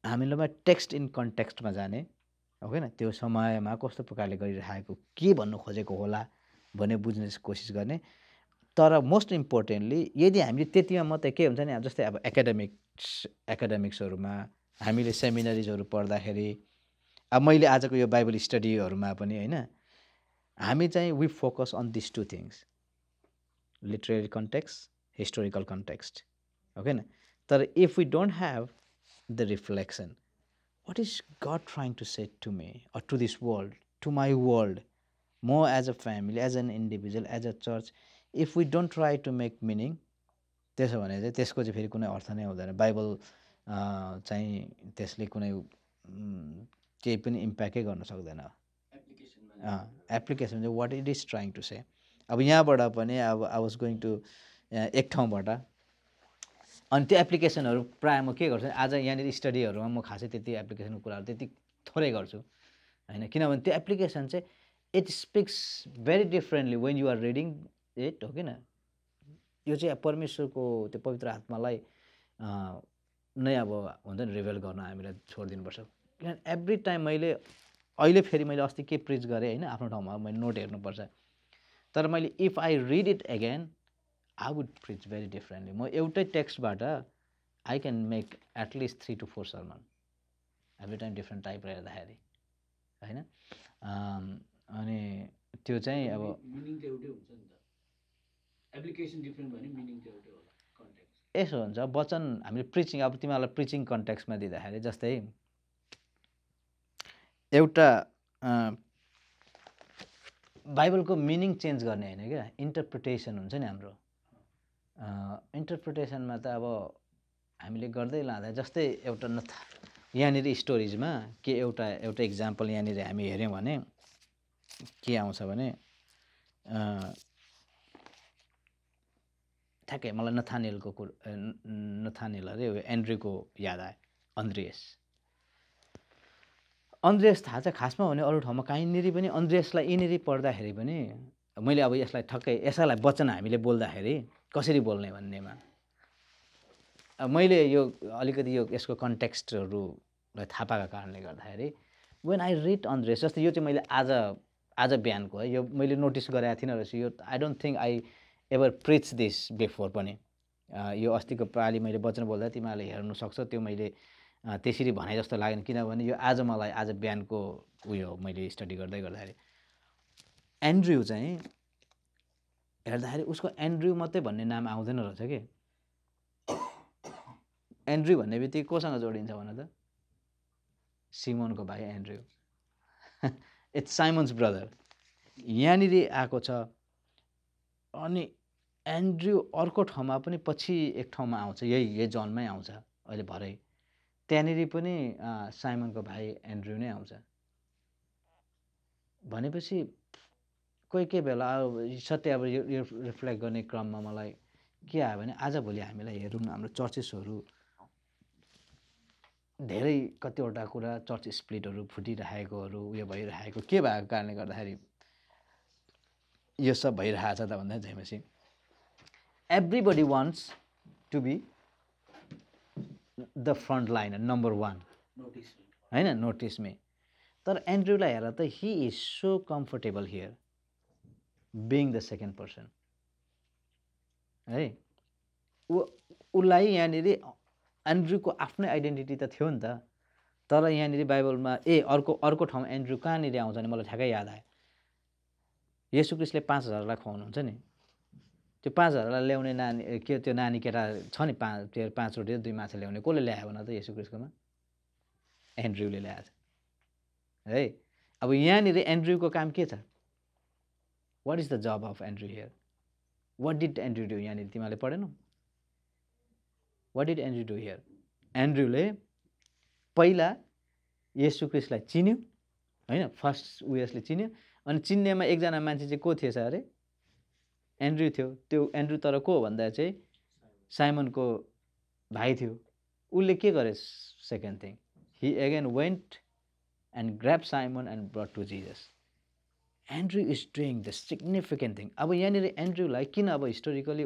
हामीलाई टेक्स्ट इन कन्टेक्स्टमा जाने हो कि त्यो समयमा कस्तो प्रकारले गरिरहेको के भन्नु खोजेको होला भने बुझ्ने कोसिस गर्ने। तर मोस्ट इम्पोर्टेन्टली यदि हामीले त्यतिमा मात्रै के हुन्छ नि, जस्तै अब एकाडेमिक्सहरूमा हामीले सेमिनरिजहरू पढ्दाखेरि, अब मैले आजको यो बाइबल स्टडीहरूमा पनि होइन, हामी चाहिँ we focus on this 2 things, literary context, historical context हो कि। तर if we don't have the reflection, what is God trying to say to me or to this world, to my world, म as a family, as an individual, as a church, if we don't try to make meaning, त्यसो भने चाहिँ त्यसको चाहिँ फेरि कुनै अर्थ नै हुँदैन। बाइबल चाहिँ त्यसले कुनै केही पनि इम्प्याक्टै गर्न सक्दैन। एप्लिकेसन चाहिँ what it is trying to say. अब यहाँबाट पनि अब आई वाज गोइङ टु एक ठाउँबाट, अनि त्यो एप्लिकेसनहरू प्रायः म के गर्छु आज यहाँनिर स्टडीहरूमा म खासै त्यति एप्लिकेसनको कुराहरू त्यति थोरै गर्छु होइन, किनभने त्यो एप्लिकेसन चाहिँ it speaks very differently when you are reading it हो किन। यो चाहिँ परमेश्वरको त्यो पवित्र आत्मालाई नै अब हुन्छ नि रिभेल गर्न हामीलाई छोडिदिनुपर्छ। किनभने एभ्री टाइम मैले अहिले फेरि मैले अस्ति के प्रिच गरेँ होइन, आफ्नो ठाउँमा मैले नोट हेर्नुपर्छ। तर मैले if I read it again I would preach very differently. म एउटै टेक्स्टबाट I can make at least 3 to 4 sermon every time different type हेर्दाखेरि होइन. अनि त्यो चाहिँ अब मिनिङ त एउटै हुन्छ नि त, एप्लिकेसन डिफ्रेन्ट भने मिनिङ त एउटै होला, कन्टेक्स्ट. यसो हुन्छ वचन हामीले प्रिचिङ, अब तिमीहरूलाई प्रिचिङ कन्टेक्स्टमा दिँदाखेरि जस्तै एउटा बाइबलको मिनिङ चेन्ज गर्ने होइन क्या, इन्टरप्रिटेसन हुन्छ नि हाम्रो. इन्टरप्रिटेसनमा त अब हामीले गर्दै लाँदा जस्तै एउटा यहाँनिर स्टोरिजमा के एउटा इक्जाम्पल यहाँनिर हामी हेऱ्यौँ भने के आउँछ भने ठ्याक्कै मलाई नथानिएल अरे एन्ड्रुको याद आयो. अन्ड्रियस थाहा छ खासमा भने अरू ठाउँमा कहीँनिर पनि अन्ड्रियसलाई यिनीहरू पढ्दाखेरि पनि मैले अब यसलाई ठक्कै यसैलाई वचन हामीले बोल्दाखेरि कसरी बोल्ने भन्नेमा मैले यो अलिकति यसको कन्टेक्स्टहरूलाई थाहा पाएको कारणले गर्दाखेरि वेन आई रिड अन्ड्रियस, जस्तै यो चाहिँ मैले आज बिहानको है, यो मैले नोटिस गरेको थिइनँ रहेछ. यो I don't think I ever preach this before पनि. यो अस्तिको पालि मैले वचन बोल्दा तिमीहरूले हेर्नु सक्छ, त्यो मैले त्यसरी भने जस्तो लागेन, किनभने यो मलाई आज बिहानको उयो मैले स्टडी गर्दाखेरि एन्ड्रयू चाहिँ हेर्दाखेरि उसको एन्ड्रयू मात्रै भन्ने नाम आउँदैन रहेछ कि. एन्ड्रयू भन्ने बित्तिकै कोसँग जोडिन्छ भन त? सिमोनको भाइ एन्ड्रयू. इट्स साइमन्स ब्रदर यहाँनिर आएको छ. अनि एन्ड्रयू अर्को ठाउँमा पनि पछि एक ठाउँमा आउँछ, यही जनमै आउँछ अहिले भरै, त्यहाँनिर पनि साइमनको भाइ एन्ड्रयू नै आउँछ. भनेपछि कोही बेला सत्य अब यो रिफ्लेक्ट गर्ने क्रममा मलाई के आयो भने आजभोलि हामीलाई हेरौँ न, हाम्रो चर्चेसहरू धेरै कतिवटा कुरा चर्च स्प्लिटहरू फुटिरहेकोहरू उयो भइरहेको के भएको कारणले गर्दाखेरि यो सब भइरहेछ त भन्दा चाहिँ everybody wants to be the front liner number 1 होइन, नोटिस मी. तर एन्ड्रयूलाई हेर त, he is so comfortable here being the second person है. उसलाई यहाँनिर एन्ड्रयूको आफ्नै आइडेन्टिटी त थियो नि त, तर यहाँनिर बाइबलमा अर्को ठाउँमा एन्ड्रयू कहाँनिर आउँछ भने मलाई ठ्याक्कै याद आयो. येशू ख्रीष्टले 5000लाई खुवाउनुहुन्छ नि, त्यो 5000लाई ल्याउने नानी त्यो नानी केटा छ नि, 5 रोटी 2 माछा ल्याउने, कसले ल्यायो भन त येशू ख्रीष्टकोमा? एन्ड्रयूले ल्याएछ है. अब यहाँनिर एन्ड्रयूको काम के छ? What is the job of Andrew here? What did Andrew do? यहाँनिर तिमीहरूले पढेनौ? What did Andrew do here? एन्ड्रयूले पहिला येशू ख्रीष्टलाई चिन्यो होइन, फर्स्ट उयसले चिन्यो. अनि चिन्नेमा एकजना मान्छे चाहिँ को थिएछ अरे? एन्ड्रयू थियो. त्यो एन्ड्रयू तर को भन्दा चाहिँ साइमनको भाइ थियो. उसले के गरे? Second thing, he again went and grab Simon and brought to Jesus. Andrew is doing the significant thing. अब यहाँनिर एन्ड्रयूलाई किन अब historically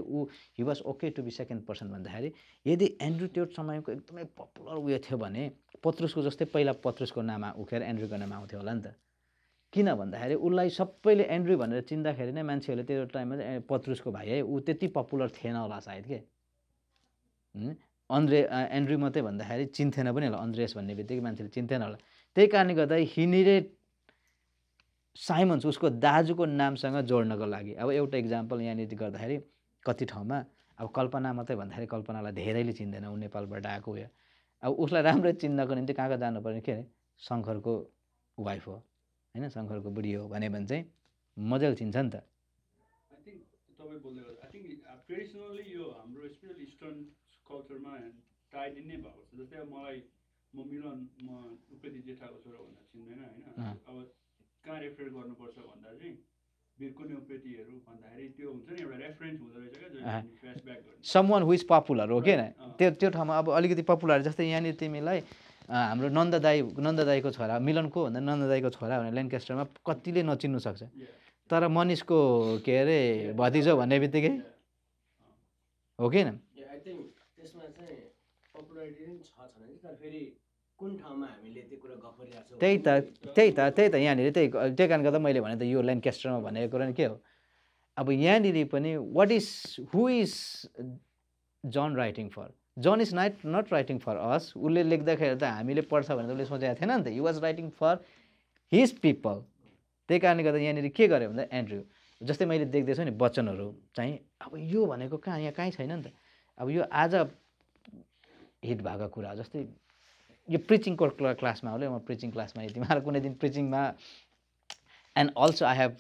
he was okay to be second person भन्दाखेरि यदि एन्ड्रयू त्यो समयको एकदमै पपुलर उयो थियो भने पत्रुसको जस्तै पहिला पत्रुसको नाम उखेर एन्ड्रयूको नाम आउँथ्यो होला नि त. किन भन्दाखेरि उसलाई सबैले एन्ड्रयू भनेर चिन्दाखेरि नै मान्छेहरूले त्यो टाइममा चाहिँ पत्रुसको भाइ है ऊ त्यति पपुलर थिएन होला सायद के. एन्ड्रयू मात्रै भन्दाखेरि चिन्थेन पनि होला, अन्ड्रेस भन्ने बित्तिकै मान्छेले चिन्थेन होला. त्यही कारणले गर्दा हिनिरे साइमन्स उसको दाजुको नामसँग जोड्नको लागि. अब एउटा इक्जाम्पल यहाँनिर गर्दाखेरि कति ठाउँमा अब कल्पना मात्रै भन्दाखेरि कल्पनालाई धेरैले चिन्दैन, ऊ नेपालबाट आएको उयो. अब उसलाई राम्रै चिन्नको निम्ति कहाँ जानु पर्ने के अरे? शङ्करको वाइफ हो होइन, शङ्करको बुढी हो भने चाहिँ मजाले चिन्छ नि त. आई थिङ्क तपाईँ बोल्दै गर्दा आई थिङ्क ट्रेडिसनली यो हाम्रो स्पेसली इस्टर्न कल्चरमा टाइड इन नै भएको छ. जस्तै अब मलाई म मिलन म उपेती जेठाको छोरा भन्दा चिन्दैन होइन. अब कहाँ रेफर गर्नुपर्छ भन्दा चाहिँ बिर्कुने उपेतीहरू भन्दाखेरि त्यो हुन्छ नि एउटा रेफरेन्स हुँदो रहेछ क्या, फ्ल्यासब्याक गर्ने समवन हु इज पपुलर हो के. त्यो ठाउँमा अब अलिकति पपुलर जस्तै यहाँनिर तिमीलाई हाम्रो नन्ददाईको छोरा मिलनको भन्दा नन्ददाईको छोरा भने ल्यान्केस्टरमा कतिले नचिन्नु सक्छ, तर मनिषको के अरे भतिजो भन्ने बित्तिकै हो कि न. त्यसमा चाहिँ पपुलारिटी पनि छ छैन कि, तर फेरि कुन ठाउँमा हामीले त्यो कुरा गफ गरिरहेको छौँ त्यही त यहाँनिर त्यही कारण गर्दा मैले भने त यो ल्यान्केस्टरमा भनेको कुरा नि के हो अब यहाँनिर पनि हु इज जन राइटिङ फर? जन इज नट राइटिङ फर अस. उसले लेख्दाखेरि त हामीले पढ्छ भनेर उसले सोचेको थिएन नि त. He was writing for his people. त्यही कारणले गर्दा यहाँनिर के गर्यो भन्दा एन्ड्रयू जस्तै मैले देख्दैछु नि वचनहरू चाहिँ अब यो भनेको यहाँ कहीँ छैन नि त. अब यो आज हिट भएको कुरा जस्तै यो प्रिचिङको क्लासमा होला. म प्रिचिङ क्लासमा तिमीहरू कुनै दिन प्रिचिङमा and also I have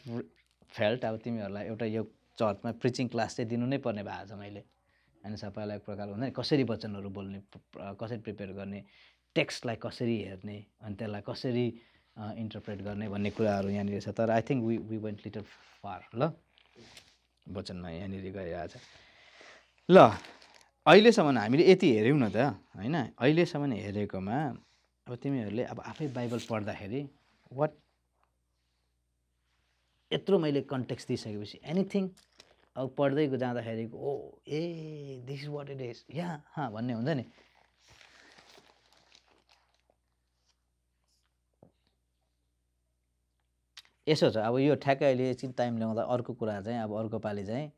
felt अब तिमीहरूलाई एउटा यो चर्चमा प्रिचिङ क्लास चाहिँ दिनु नै पर्ने भएको छ मैले. होइन सबैलाई एक प्रकार हुन्छ नि कसरी वचनहरू बोल्ने, कसरी प्रिपेयर गर्ने, टेक्स्टलाई कसरी हेर्ने अनि त्यसलाई कसरी इन्टरप्रेट गर्ने भन्ने कुराहरू यहाँनिर छ. तर I think we went little far. ल वचनमा यहाँनिर गइरहेछ. ल अहिलेसम्म हामीले यति हेऱ्यौँ न त होइन. अहिलेसम्म हेरेकोमा अब तिमीहरूले अब आफै बाइबल पढ्दाखेरि वाट यत्रो मैले कन्टेक्स्ट दिइसकेपछि एनिथिङ अब पढ्दै जाँदाखेरि ओ ए this is what it is यहाँ भन्ने हुन्छ नि. यसो छ अब यो ठ्याक्कै अहिले एकछिन टाइम ल्याउँदा अर्को कुरा चाहिँ अब अर्को पालि चाहिँ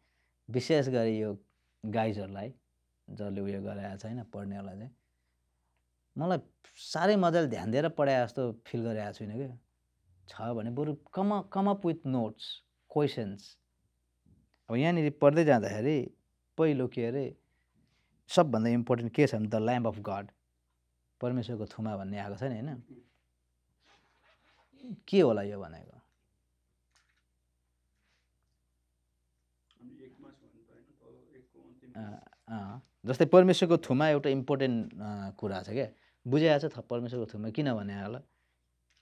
विशेष गरी यो गाइजहरूलाई जसले उयो गरेको छ होइन पढ्नेहरूलाई चाहिँ मलाई साह्रै मजाले ध्यान दिएर पढाए जस्तो फिल गरेको छुइनँ क्या. छ भने बरु come up with notes questions. अब यहाँनिर पढ्दै जाँदाखेरि पहिलो के अरे सबभन्दा इम्पोर्टेन्ट के छ भने द ल्याम्ब अफ गड, परमेश्वरको थुमा भन्ने आएको छ नि होइन. के होला यो भनेको? जस्तै परमेश्वरको थुमा एउटा इम्पोर्टेन्ट कुरा छ क्या. बुझाएको छ परमेश्वरको थुमा किन भने होला.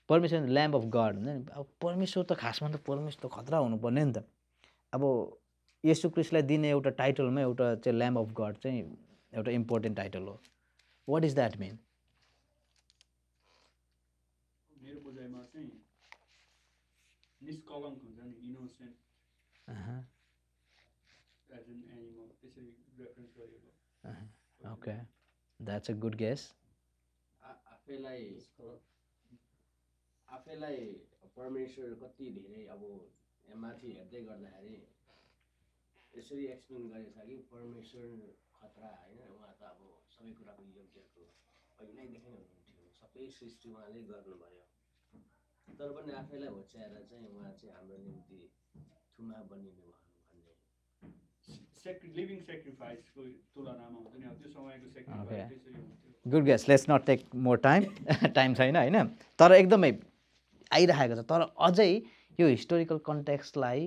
परमेश्वर ल्याम्ब अफ गड हुन्छ नि. अब परमेश्वर त खासमा त परमेश्वर त खतरा हुनुपर्ने नि त. अब येशू क्रिस्टलाई दिने एउटा टाइटलमा एउटा चाहिँ ल्याम्ब अफ गड चाहिँ एउटा इम्पोर्टेन्ट टाइटल हो. What is that mean? मेरो बुझाइमा चाहिँ निष्कलङ्क हुन्छ नि, इनोसेन्ट एज एन एनिमल, त्यसरी रेफरेन्स गरिएको. Okay that's a good guess. आफैलाई परमेश्वर कति धेरै अब माथि हेर्दै गर्दाखेरि यसरी एक्सप्लेन गरेको छ कि परमेश्वर खतरा होइन. उहाँ त अब सबै कुराको योग्यको पहिल्यैदेखि नै हुनुहुन्थ्यो. सबै सृष्टि उहाँले गर्नुभयो. तर पनि आफैलाई होच्याएर चाहिँ उहाँ चाहिँ हाम्रो निम्ति थुमा बनिनु भयो भन्ने लिभिङ सेक्रिफाइसको तुलनामा हुन्छ नि. अब त्यो समयको सेक्रिफाइस त्यसरी हुन्थ्यो. Good guess. Let's not take more time. Time छैन होइन. तर एकदमै आइरहेको छ. तर अझै यो हिस्टोरिकल कन्टेक्स्टलाई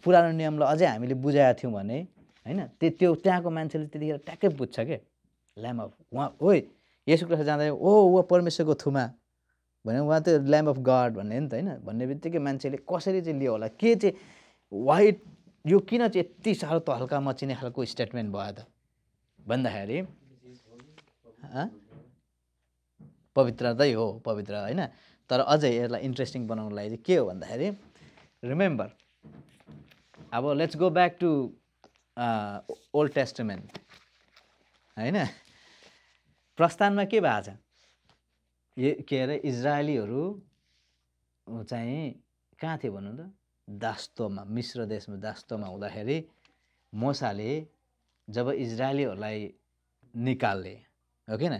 पुरानो नियमलाई अझै हामीले बुझाएको थियौँ भने होइन त्यो त्यहाँको मान्छेले त्यतिखेर ट्याक्कै बुझ्छ क्या. ल्याम्ब अफ उहाँ ओइ येशू क्रिस्ट जाँदा ऊ परमेश्वरको थुमा भने उहाँ त ल्याम्ब अफ गड भन्ने नि त होइन. भन्ने बित्तिकै मान्छेले कसरी चाहिँ लियो होला, के चाहिँ वाइट यो किन चाहिँ यति साह्रो त हल्का मचिने खालको स्टेटमेन्ट भयो त भन्दाखेरि पवित्रतै हो पवित्र होइन. तर अझै यसलाई इन्ट्रेस्टिङ बनाउनको लागि चाहिँ के हो भन्दाखेरि रिमेम्बर अब let's go back to old testament होइन. प्रस्थानमा के भएको छ? के अरे इजरायलीहरू चाहिँ कहाँ थियो भन्नु त? दास्तोमा, मिश्र देशमा दास्तोमा हुँदाखेरि मोसाले जब इजरायलीहरूलाई निकाल्ने हो किन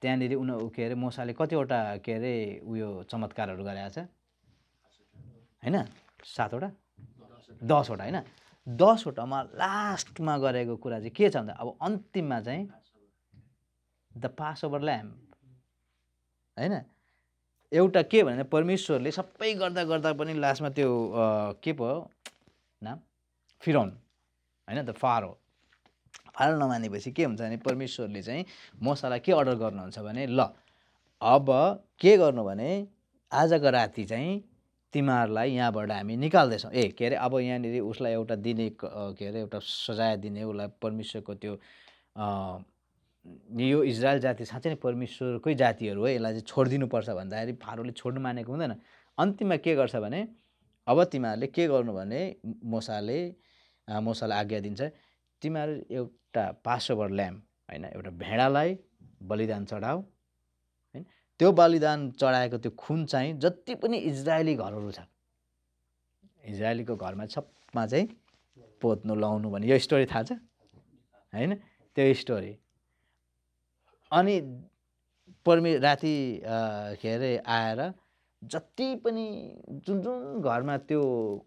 त्यहाँनिर के अरे मोसाले कतिवटा के अरे उयो चमत्कारहरू गरेको छ होइन? 7वटा 10वटा होइन. 10वटामा लास्टमा गरेको कुरा चाहिँ के छ भन्दा अब अन्तिममा चाहिँ द पास ओभर ल्याम्ब होइन. एउटा के भने परमेश्वरले सबै गर्दा गर्दा पनि लास्टमा त्यो के पो नाम फिरौन होइन त फारो नमानेपछि के हुन्छ भने परमेश्वरले चाहिँ मोसालाई के अर्डर गर्नुहुन्छ भने ल अब के गर्नु भने आजको राति चाहिँ तिमीहरूलाई यहाँबाट हामी निकाल्दैछौँ. के अरे अब यहाँनिर उसलाई एउटा दिने के अरे एउटा सजाय दिने उसलाई परमेश्वरको त्यो यो इजरायल जाति साँच्चै नै परमेश्वरकै जातिहरू हो यसलाई चाहिँ छोडिदिनुपर्छ भन्दाखेरि फारोले छोड्नु मानेको हुँदैन. अन्तिममा के गर्छ भने अब तिमीहरूले के गर्नु भने मोसालाई आज्ञा दिन्छ तिमीहरू एउटा पासओभर ल्याम्ब होइन एउटा भेडालाई बलिदान चढाऊ होइन. त्यो बलिदान चढाएको त्यो खुन चाहिँ जति पनि इजरायली घरहरू छ इजरायलीको घरमा घाँसमा चाहिँ पोत्नु लाउनु भन्ने यो स्टोरी थाहा छ होइन त्यो स्टोरी अनि राति के अरे आएर जति पनि जुन जुन घरमा त्यो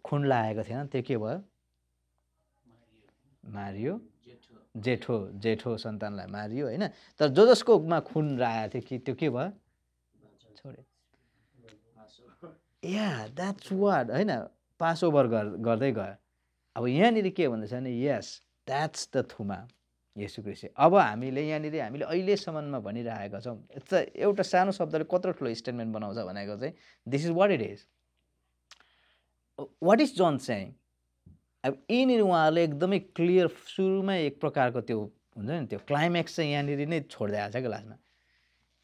खुन लागेको थिएन त्यो के भयो मारियो जेठो सन्तानलाई मारियो होइन तर जसकोमा खुन लागेको थियो कि त्यो के भयो छोडे या द्याट्स वाट होइन पास ओभर गर्दै गयो अब यहाँनिर के भन्दैछ भने यस द्याट्स द थुमा येशू ख्रीष्ट अब हामीले यहाँनिर हामीले अहिलेसम्ममा भनिरहेका छौँ एउटा सानो शब्दले कत्रो ठुलो स्टेटमेन्ट बनाउँछ भनेको चाहिँ this is what it is what is John saying अब यहीँनिर उहाँहरूले एकदमै क्लियर सुरुमै एक प्रकारको त्यो हुन्छ नि त्यो क्लाइम्याक्स चाहिँ यहाँनिर नै छोड्दै आएको छ क्या लास्टमा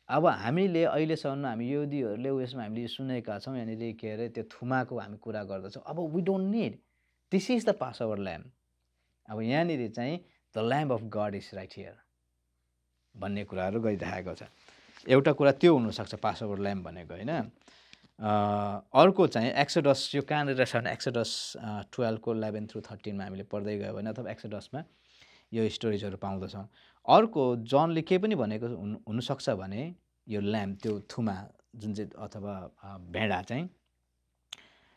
अब हामीले अहिलेसम्म हामी यहुदीहरूले उयसमा हामीले सुनेका छौँ यहाँनिर के अरे त्यो थुमाको हामी कुरा गर्दछौँ अब we don't need this is the Passover lamb अब यहाँनिर चाहिँ the lamb of God is right here भन्ने कुराहरू गरिरहेको छ एउटा कुरा त्यो हुनसक्छ पास ओभर ल्याम्ब भनेको होइन अर्को चाहिँ एक्सोडस यो कहाँनिर छ भने एक्सोडस 12को 11 through 13मा हामीले पढ्दै गयो भने अथवा एक्सोडसमा यो स्टोरिजहरू पाउँदछौँ अर्को जनले के पनि भनेको हुनसक्छ भने यो ल्याम्ब त्यो थुमा जुन चाहिँ अथवा भेडा चाहिँ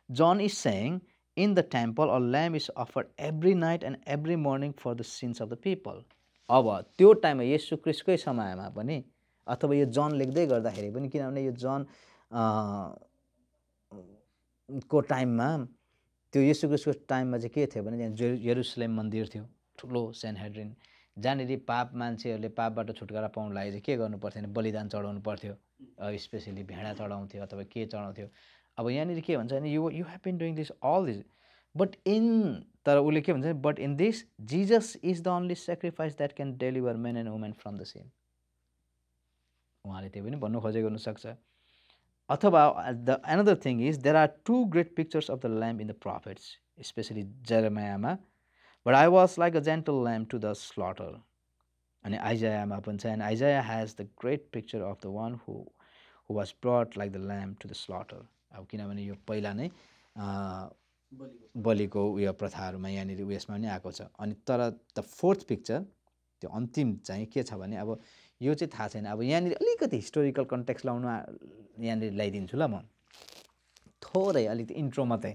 John is saying in the temple a lamb is offered every night and every morning for the sins of the people अब त्यो टाइममा येशू ख्रीष्टकै समयमा पनि अथवा यो जन लेख्दै गर्दाखेरि पनि किनभने यो जन को टाइममा त्यो येशू ख्रीष्टको टाइममा चाहिँ के थियो भने त्यहाँ यरुसलेम मन्दिर थियो ठुलो सेनहेड्रिन जहाँनिर पाप मान्छेहरूले पापबाट छुटकारा पाउनु लागि चाहिँ के गर्नु पर्थ्यो भने बलिदान चढाउनु पर्थ्यो स्पेसली भेडा चढाउँथ्यो अथवा के चढाउँथ्यो अब यहाँनिर के भन्छ भने you have been doing this all this but तर उसले के भन्छ but in this Jesus is the only sacrifice that can deliver men and women from the sin उहाँले त्यो पनि भन्नु खोजेको हुनसक्छ अथवा the other thing is there are two great pictures of the lamb in the prophets especially जेरेमायामा but I was like a gentle lamb to the slaughter अनि आइजायामा पनि छ and Isaiah has the great picture of the one who was brought like the lamb to the slaughter अब किनभने यो पहिला नै बलिको उयो प्रथाहरूमा यहाँनिर उयसमा पनि आएको छ अनि तर द फोर्थ पिक्चर त्यो अन्तिम चाहिँ के छ भने अब यो चाहिँ थाहा छैन अब यहाँनिर अलिकति हिस्टोरिकल कन्टेक्स्ट लाउनु यहाँनिर ल्याइदिन्छु ल म थोरै अलिकति इन्ट्रो मात्रै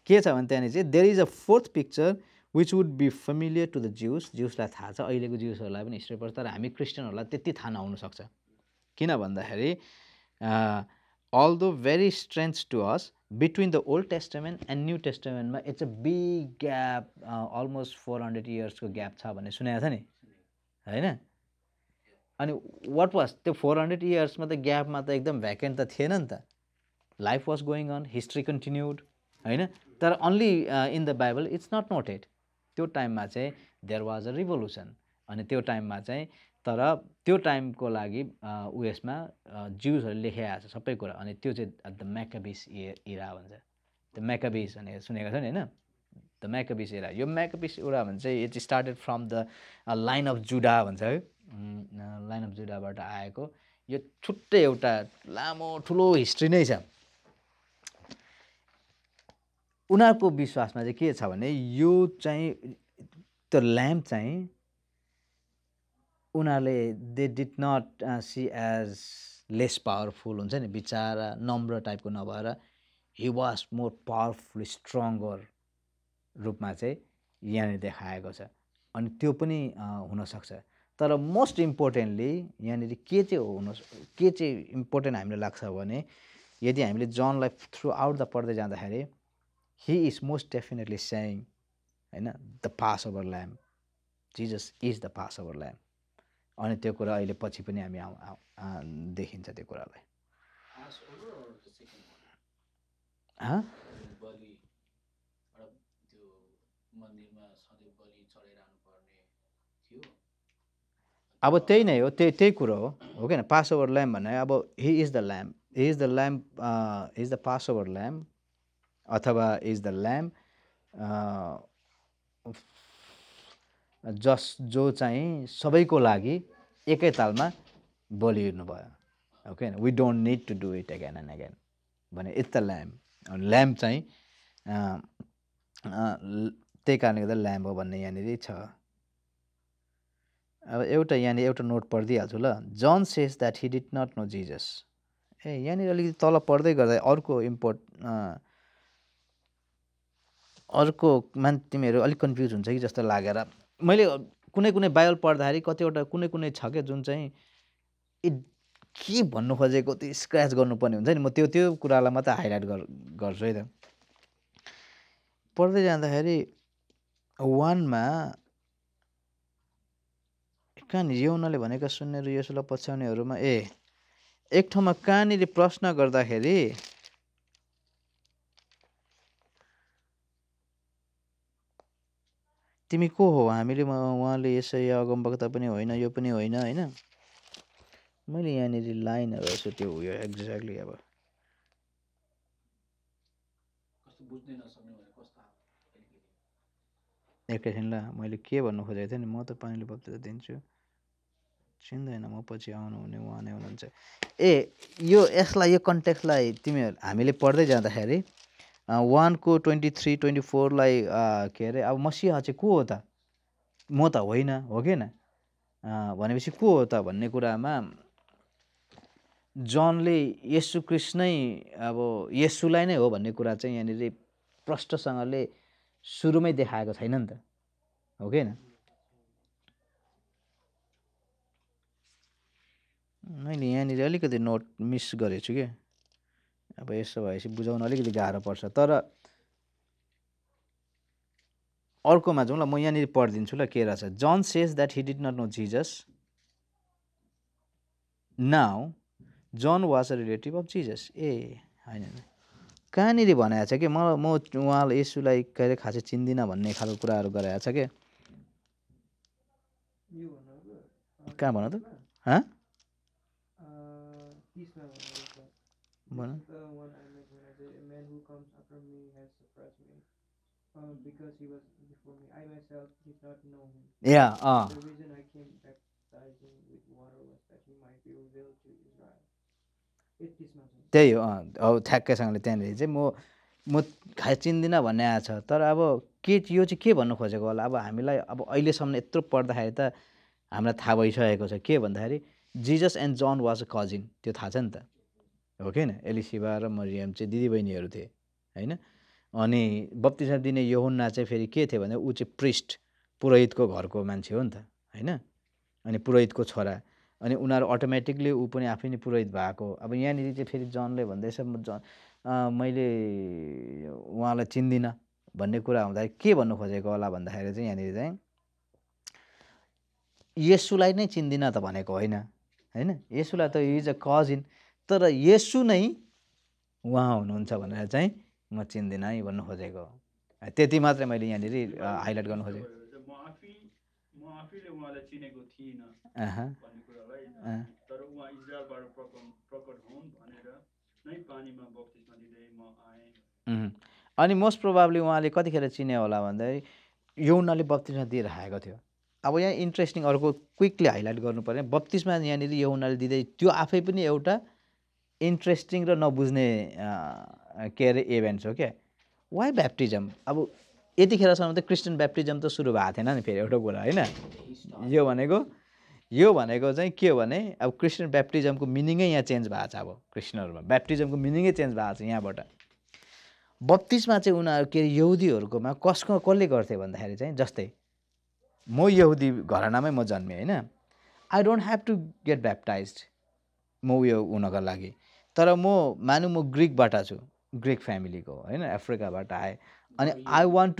के छ भने त्यहाँनिर चाहिँ there is a fourth picture which would be familiar to the ज्युसलाई थाहा छ अहिलेको ज्युसहरूलाई पनि हिस्ट्री पर्छ तर हामी क्रिस्चियनहरूलाई त्यति थाहा नहुनसक्छ किन भन्दाखेरि although very strength to us between the Old Testament and New टेस्टामेन्टमा it's a big gap almost 400 इयर्सको ग्याप छ भन्ने सुनेको छ नि होइन अनि वाट वाज त्यो 400 इयर्समा त ग्यापमा त एकदम भ्याकेन्ट त थिएन नि त life was going on history continued होइन तर only in the Bible it's not noted त्यो टाइममा चाहिँ देयर वाज अ रिभोल्युसन अनि त्यो टाइममा चाहिँ तर त्यो टाइमको लागि उयसमा ज्युसहरूले लेखेको छ सबै कुरा अनि त्यो चाहिँ द म्याकाबिस इरा भन्छ द म्याकाबिस भनेर सुनेको छ नि होइन द म्याकाबिस इरा यो म्याकाबिस इरा भन्छ चाहिँ it started from the line of जुडा भन्छ है लाइन अफ जुडाबाट आएको यो छुट्टै एउटा लामो ठुलो हिस्ट्री नै छ उनीहरूको विश्वासमा चाहिँ के छ भने यो चाहिँ त्यो ल्याम्प चाहिँ उनीहरूले they did not see as less powerful हुन्छ नि बिचारा नम्र टाइपको नभएर he was more powerful stronger रूपमा चाहिँ यहाँनिर देखाएको छ अनि त्यो पनि हुनसक्छ तर मोस्ट इम्पोर्टेन्टली यहाँनिर के चाहिँ इम्पोर्टेन्ट हामीलाई लाग्छ भने यदि हामीले जनलाई थ्रु आउट द पढ्दै जाँदाखेरि he is most definitely saying होइन the Passover lamb Jesus is the Passover lamb अनि त्यो कुरा अहिले पछि पनि हामी देखिन्छ त्यो कुरालाई अब त्यही नै हो त्यही कुरो हो कि पास ओभर ल्याम्ब भन्ने अब he is the lamb is the Passover lamb अथवा इज द ल्याम्ब जो चाहिँ सबैको लागि एकै तालमा बलिनु भयो okay we don't need to do it again and again भने इट्स द ल्याम्ब ल्याम्ब चाहिँ त्यही कारणले गर्दा ल्याम्ब हो भन्ने यहाँनिर छ। अब एउटा यहाँनिर एउटा नोट पढिदिइहाल्छु ल। John says that he did not know Jesus. यहाँनिर अलिकति तल पढ्दै गर्दा अर्कोमा तिमीहरू अलिक कन्फ्युज हुन्छ कि जस्तो लागेर मैले कुनै कुनै बाइबल पढ्दाखेरि कतिवटा कुनै छ क्या जुन चाहिँ के भन्नु खोजेको त्यो स्क्रच गर्नुपर्ने हुन्छ नि, म त्यो कुरालाई मात्रै हाइलाइट गर्छु है त। पढ्दै जाँदाखेरि 1मा कहाँनिर यहुनाले भनेका सुन्ने र यसोलाई पछ्याउनेहरूमा एक ठाउँमा कहाँनिर प्रश्न गर्दाखेरि तिमी को हो, हामीले उहाँले यसैया अगमवक्ता पनि होइन, यो पनि होइन होइन। मैले यहाँनिर लाइनहरू यसो त्यो उयो एक्ज्याक्टली अब एकैछिन ल, मैले के भन्नु खोजेको थिएँ नि, म त पानीले बप्तिस्मा दिन्छु चिन्दैन, म पछि आउनु हुने उहाँ नै हुनुहुन्छ। यसलाई यो कन्टेक्स्टलाई तिमीहरू हामीले पढ्दै जाँदाखेरि 1को 23, 24लाई के अरे अब मसिहा चाहिँ को हो त, म त होइन हो कि न भनेपछि को हो त भन्ने कुरामा जनले येशू ख्रीष्ट नै अब येशूलाई नै हो भन्ने कुरा चाहिँ यहाँनिर प्रष्टसँगले सुरुमै देखाएको छैन नि त, हो कि न। मैले यहाँनिर अलिकति नोट मिस गरेछु कि, अब यसो भएपछि बुझाउन अलिकति गाह्रो पर्छ। तर अर्कोमा जाउँ ल, म यहाँनिर पढिदिन्छु ल के रहेछ। John says that he did not know Jesus, now John was a relative of Jesus. होइन कहाँनिर भनेको छ कि म उहाँलाई यसुलाई के अरे खासै चिन्दिनँ भन्ने खालको कुराहरू गराएको छ क्या। कहाँ भन त त्यही हो ठ्याक्कैसँगले त्यहाँनिर चाहिँ म खास चिन्दिनँ भन्ने आएको छ। तर अब यो चाहिँ के भन्नु खोजेको होला, अब हामीलाई अब अहिलेसम्म यत्रो पढ्दाखेरि त हामीलाई थाहा भइसकेको छ के भन्दाखेरि जिजस एन्ड जन वाज अ कजिन, त्यो थाहा छ नि त, हो कि न। एलिसिबा र मरियम चाहिँ दिदीबहिनीहरू थिए होइन। अनि बप्तिस्मा दिने यूहन्ना चाहिँ फेरि के थियो भने ऊ चाहिँ प्रिस्ट, पुरोहितको घरको मान्छे हो नि त होइन। अनि पुरोहितको छोरा, अनि उनीहरू अटोमेटिकली ऊ पनि आफै नै पुरोहित भएको। अब यहाँनिर चाहिँ फेरि जनले भन्दैछ मैले उहाँलाई चिन्दिनँ भन्ने कुरा हुँदाखेरि के भन्नु खोजेको होला भन्दाखेरि चाहिँ यहाँनिर चाहिँ येशूलाई नै चिन्दिनँ त भनेको होइन होइन। येशूलाई त इज अ कजिन, तर येशू नै उहाँ हुनुहुन्छ भनेर चाहिँ म चिन्दिनँ है भन्नु खोजेको। त्यति मात्रै मैले यहाँनिर हाइलाइट गर्नु खोजेको। म आफैले उहाँलाई चिनेको थिइनँ भन्ने कुरालाई, तर उहाँ इजरायलबाट प्रकट हुन् भनेर नै पानीमा बप्तिस्मा दिँदै म आएँ। अनि मोस्ट प्रोबाब्ली उहाँले कतिखेर चिने होला भन्दाखेरि यूहन्नाले बप्तिस्मा दिइरहेको थियो। अब यहाँ इन्ट्रेस्टिङ अर्को क्विकली हाइलाइट गर्नु पर्ने, बप्तिस्मा यहाँनिर यूहन्नाले दिँदै त्यो आफै पनि एउटा इन्ट्रेस्टिङ र नबुझ्ने के अरे इभेन्ट्स हो क्या। वाइ ब्याप्टिजम, अब यतिखेरसम्म त क्रिस्चियन ब्याप्टिजम त सुरु भएको थिएन नि फेरि एउटा कुरा होइन। यो भनेको चाहिँ के हो भने अब क्रिस्चियन ब्याप्टिजमको मिनिङै यहाँ चेन्ज भएको छ। अब क्रिस्चियनहरूमा ब्याप्टिजमको मिनिङै चेन्ज भएको छ यहाँबाट। बप्तिस्मा चाहिँ उनीहरू के अरे यहुदीहरूकोमा कसले गर्थे भन्दाखेरि चाहिँ जस्तै म यहुदी घरानामै म जन्मेँ होइन, I don't have to get baptised म उयो हुनको लागि, तर म ग्रिकबाट छु, ग्रिक फ्यामिलीको होइन, अफ्रिकाबाट आएँ, अनि I want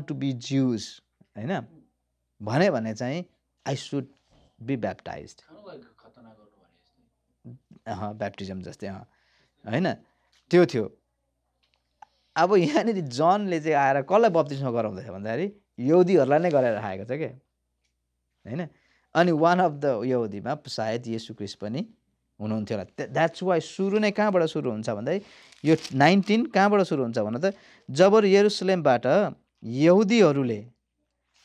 to be Jews होइन भने चाहिँ I should be baptized, baptism जस्तै होइन त्यो थियो। अब यहाँनिर जनले चाहिँ आएर कसलाई बप्तिस्मा गराउँदैछ भन्दाखेरि यहुदीहरूलाई नै गराएर राखेको छ क्या होइन। अनि वान अफ द यहुदीमा सायद येशू ख्रीष्ट पनि हुनुहुन्थ्यो होला। द्याट्स वाइ सुरु नै कहाँबाट सुरु हुन्छ भन्दाखेरि यो 19 कहाँबाट सुरु हुन्छ भन त, जब यरुसलेमबाट यहुदीहरूले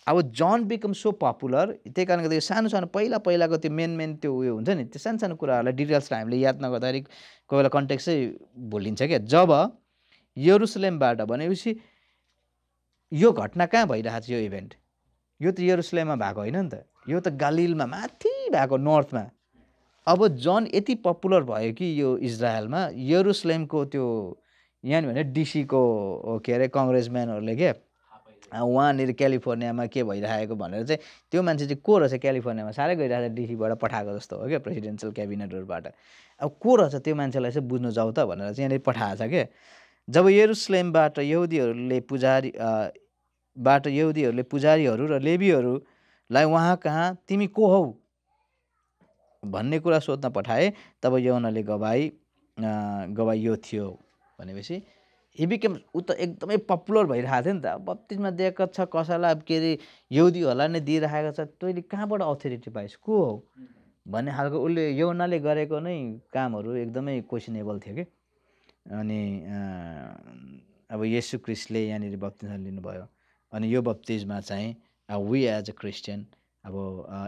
अब जन बिकम सो पपुलर, त्यही कारणले गर्दा यो सानो सानो पहिलाको त्यो मेन त्यो उयो हुन्छ नि, त्यो सानो सानो कुराहरूलाई डिटेल्सलाई हामीले याद नगर्दाखेरि कोही बेला कन्टेक्स्ट चाहिँ भुलिन्छ क्या। जब यरुसलेमबाट भनेपछि यो घटना कहाँ भइरहेको छ यो इभेन्ट? यो त यरुसलेममा भएको होइन नि त, यो त गालिलमा माथि भएको नर्थमा। अब जन यति पपुलर भयो कि यो इजरायलमा, यरुसलेमको त्यो यहाँनिर भने डिसीको के अरे कङ्ग्रेसम्यानहरूले के उहाँनिर क्यालिफोर्नियामा के भइरहेको भनेर चाहिँ त्यो मान्छे चाहिँ को रहेछ क्यालिफोर्नियामा साह्रै गइरहेको छ, डिसीबाट पठाएको जस्तो हो क्या प्रेसिडेन्सियल क्याबिनेटहरूबाट। अब को रहेछ त्यो मान्छेलाई चाहिँ बुझ्नु जाऊ त भनेर चाहिँ यहाँनिर पठाएको छ क्या। जब यरुसलेमबाट यहुदीहरूले पुजारीहरू र लेबीहरूलाई उहाँ कहाँ तिमी को हौ भन्ने कुरा सोध्न पठाए, तब यौनाले गवाई यो थियो भनेपछि हि बिकेम ऊ त एकदमै पपुलर भइरहेको थियो नि त। अब बत्तिसमा दिएको छ कसैलाई के अरे यहुदीहरूलाई नै दिइरहेको छ, तैँले कहाँबाट अथोरिटी पाइस्, को हौ भन्ने खालको उसले यौनाले गरेको नै कामहरू एकदमै क्वेसनेबल थियो कि। अनि अब येशू क्रिस्टले यहाँनिर बप्तिस्मा लिनुभयो, अनि यो बप्तिस्मा चाहिँ वी एज अ क्रिस्चियन अब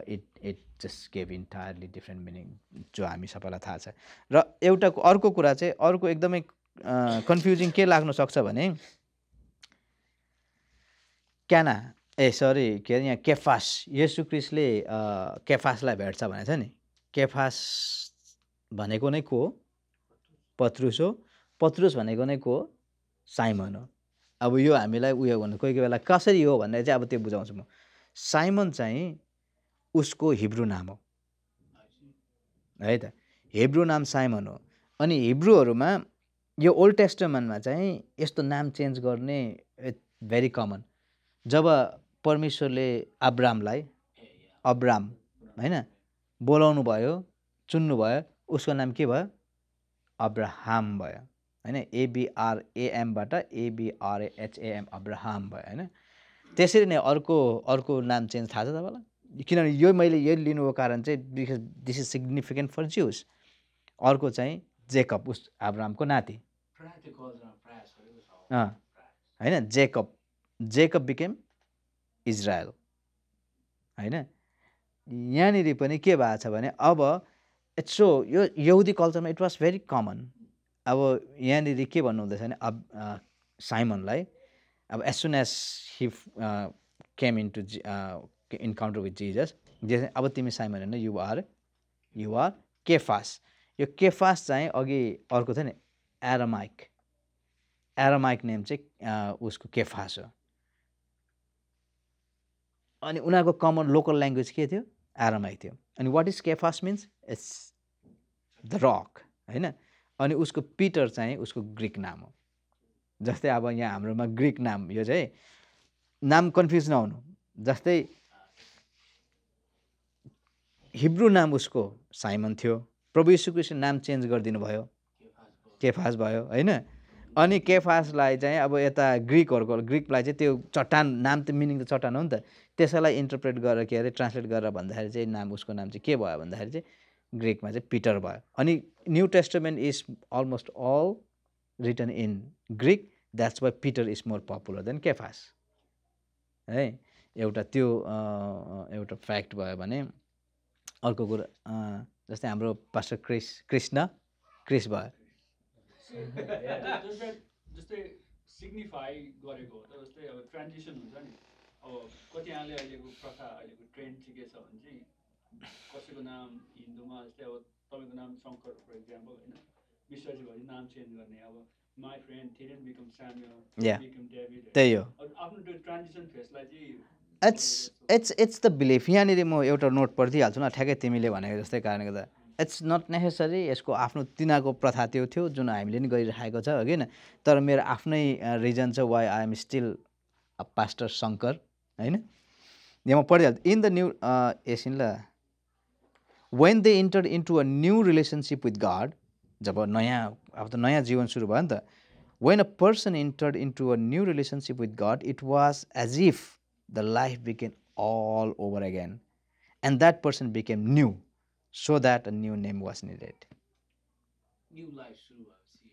it just gave entirely different meaning जो हामी सबैलाई थाहा छ। र एउटा अर्को कुरा चाहिँ अर्को एकदमै कन्फ्युजिङ के लाग्न सक्छ भने क्याना के अरे यहाँ केफास, येशू क्रिस्टले केफासलाई भेट्छ भनेको छ नि। केफास भनेको नै को हो? पत्रुस हो। पत्रुस भनेको नै को हो? साइमन हो। अब यो हामीलाई उयो भन्नु कोही कोही बेला कसरी हो भन्दा चाहिँ अब त्यो बुझाउँछु म। साइमन चाहिँ उसको हिब्रू नाम हो है त, हिब्रू नाम साइमन हो। अनि हिब्रूहरूमा यो ओल्ड टेस्टामेन्टमा चाहिँ यस्तो नाम चेन्ज गर्ने भेरी कमन। जब परमेश्वरले अब्राम होइन बोलाउनु भयो, चुन्नु भयो, उसको नाम के भयो? अब्राहम भयो होइन। ABRAMबाट ABRAHAM अब्राहम भयो होइन। त्यसरी नै अर्को नाम चेन्ज थाहा छ तपाईँलाई? किनभने यो मैले यो लिनुको कारण चाहिँ because this is significant for Jews. अर्को चाहिँ जेकब, उस अब्राहमको नाति होइन, जेकब बिकेम इजरायल होइन। यहाँनिर पनि के भएको छ भने अब इट्स सो यो यहुदी कल्चरमा इट वाज भेरी कमन। अब यहाँनिर के भन्नु हुँदैछ भने साइमनलाई अब as soon as he came into encounter with Jesus, अब तिमी साइमन होइन, यु आर केफास। यो केफास चाहिँ अघि अर्को थियो नि एरामाइक नेम चाहिँ उसको केफास हो। अनि उनीहरूको कमन लोकल ल्याङ्ग्वेज के थियो? एरामाइक थियो। अनि what is Cephas means? It's the rock होइन। अनि उसको पिटर चाहिँ उसको ग्रिक नाम हो। जस्तै अब यहाँ हाम्रोमा ग्रिक नाम, यो चाहिँ नाम कन्फ्युज नहुनु, जस्तै हिब्रू नाम उसको साइमन थियो, प्रभु यीशु ख्रीष्टले नाम चेन्ज गरिदिनु भयो, केफास भयो होइन। अनि केफासलाई चाहिँ अब यता ग्रिकलाई चाहिँ त्यो चट्टान नाम त मिनिङ त चट्टान हो नि त, त्यसैलाई इन्टरप्रेट गरेर के अरे ट्रान्सलेट गरेर भन्दाखेरि चाहिँ उसको नाम चाहिँ के भयो भन्दाखेरि चाहिँ ग्रिकमा चाहिँ पिटर भयो। अनि New Testament is almost all written in Greek, that's why Peter is more popular than Cephas है। एउटा त्यो एउटा फ्याक्ट भयो भने अर्को कुरा जस्तै हाम्रो पास्टर क्रिस भयो। जस्तै सिग्निफाई गरेको हो त, जस्तै अब ट्रान्जिसन हुन्छ नि। अब कतिजनाले अहिलेको प्रथा अहिलेको ट्रेन्ड चाहिँ के छ भने चाहिँ कसैको नाम हिन्दूमा जस्तै अब तपाईँको नाम शङ्कर फर इक्जाम्पल होइन, विश्वासी भएपछि नाम चेन्ज गर्ने। अब my friend didn't become Samuel, become David, त्यही हो। आफ्नो त्यो ट्रान्जिसन फेसलाई चाहिँ इट्स द बिलिफ। यहाँनिर म एउटा नोट पढिदिइहाल्छु न, ठ्याक्कै तिमीले भनेको जस्तै कारणले गर्दा इट्स नट नेसेसरी यसको आफ्नो तिनीहरूको प्रथा त्यो थियो जुन हामीले नि गरिरहेको छ होइन। तर मेरो आफ्नै रिजन छ why I am still a pastor Shankar होइन। यहाँ म पढिहाल्छु। इन द न्यू एकछिन ल, when they enter into a new relationship with God, जब अब त नयाँ जीवन सुरु भयो नि त। When a person entered into a new relationship with God, it was as if the life became all over again and that person became new, so that a new name was needed. New life सुरु भएपछि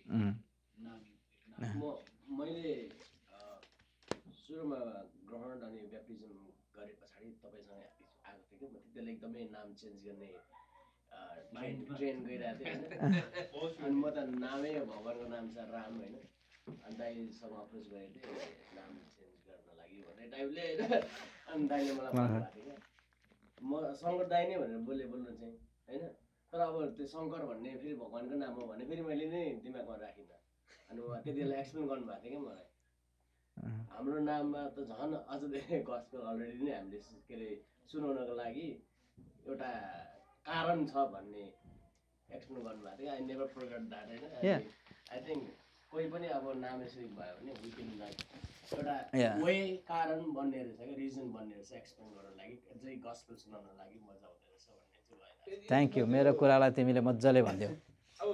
मैले सुरुमा ग्रहण अनि baptism गरे पछाडि तपाईँसँग आएको थिएँ कि म त्यतिबेला एकदमै नाम चेन्ज गर्ने ट्रेन गइरहेको थिएँ होइन। अनि म त नामै भगवान्को नाम छ राम होइन। अनि दाइसँग अप्रोच गरेको थिएँ नाम चेन्ज गर्नलाई कि भन्ने टाइपले होइन अनि दाइले मलाई भन्नुभएको थियो क्या म शङ्कर दाइ नै भनेर बोल्नु चाहिँ होइन तर अब त्यो शङ्कर भन्ने फेरि भगवान्को नाम हो भने फेरि मैले नै दिमागमा राखिनँ अनि उहाँ त्यति बेला एक्सप्लेन गर्नुभएको थियो क्या मलाई हाम्रो नाममा त झन् अझ धेरै गस्पेल अलरेडी नै हामीले के अरे सुनाउनको लागि एउटा कारण छ भन्ने एक्सप्लेन गर्नुभएको थियो आई नेभर फर्गट द्याट होइन आई थिङ्क कोही पनि अब नाम यसरी भयो भने वी क्यान लाइक एउटा वे कारण बन्ने रहेछ क्या रिजन बन्ने रहेछ एक्सप्लेन गर्नको लागि अझै गस्पेल सुनाउनको लागि मजा आउँदो रहेछ भन्ने चाहिँ भयो थ्याङ्क यू मेरो कुरालाई तिमीले मजाले भनिदियौ अब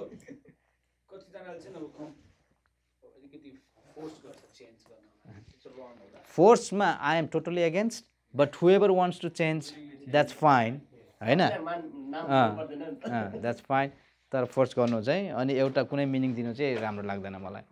कतिजनाले चाहिँ अब अलिकति फोर्स गर्छ चेन्ज गर्न फोर्समा I am totally against but whoever wants to change that's fine होइन द्याट्स फाइन तर फोर्स गर्नु चाहिँ अनि एउटा कुनै मिनिङ दिनु चाहिँ राम्रो लाग्दैन मलाई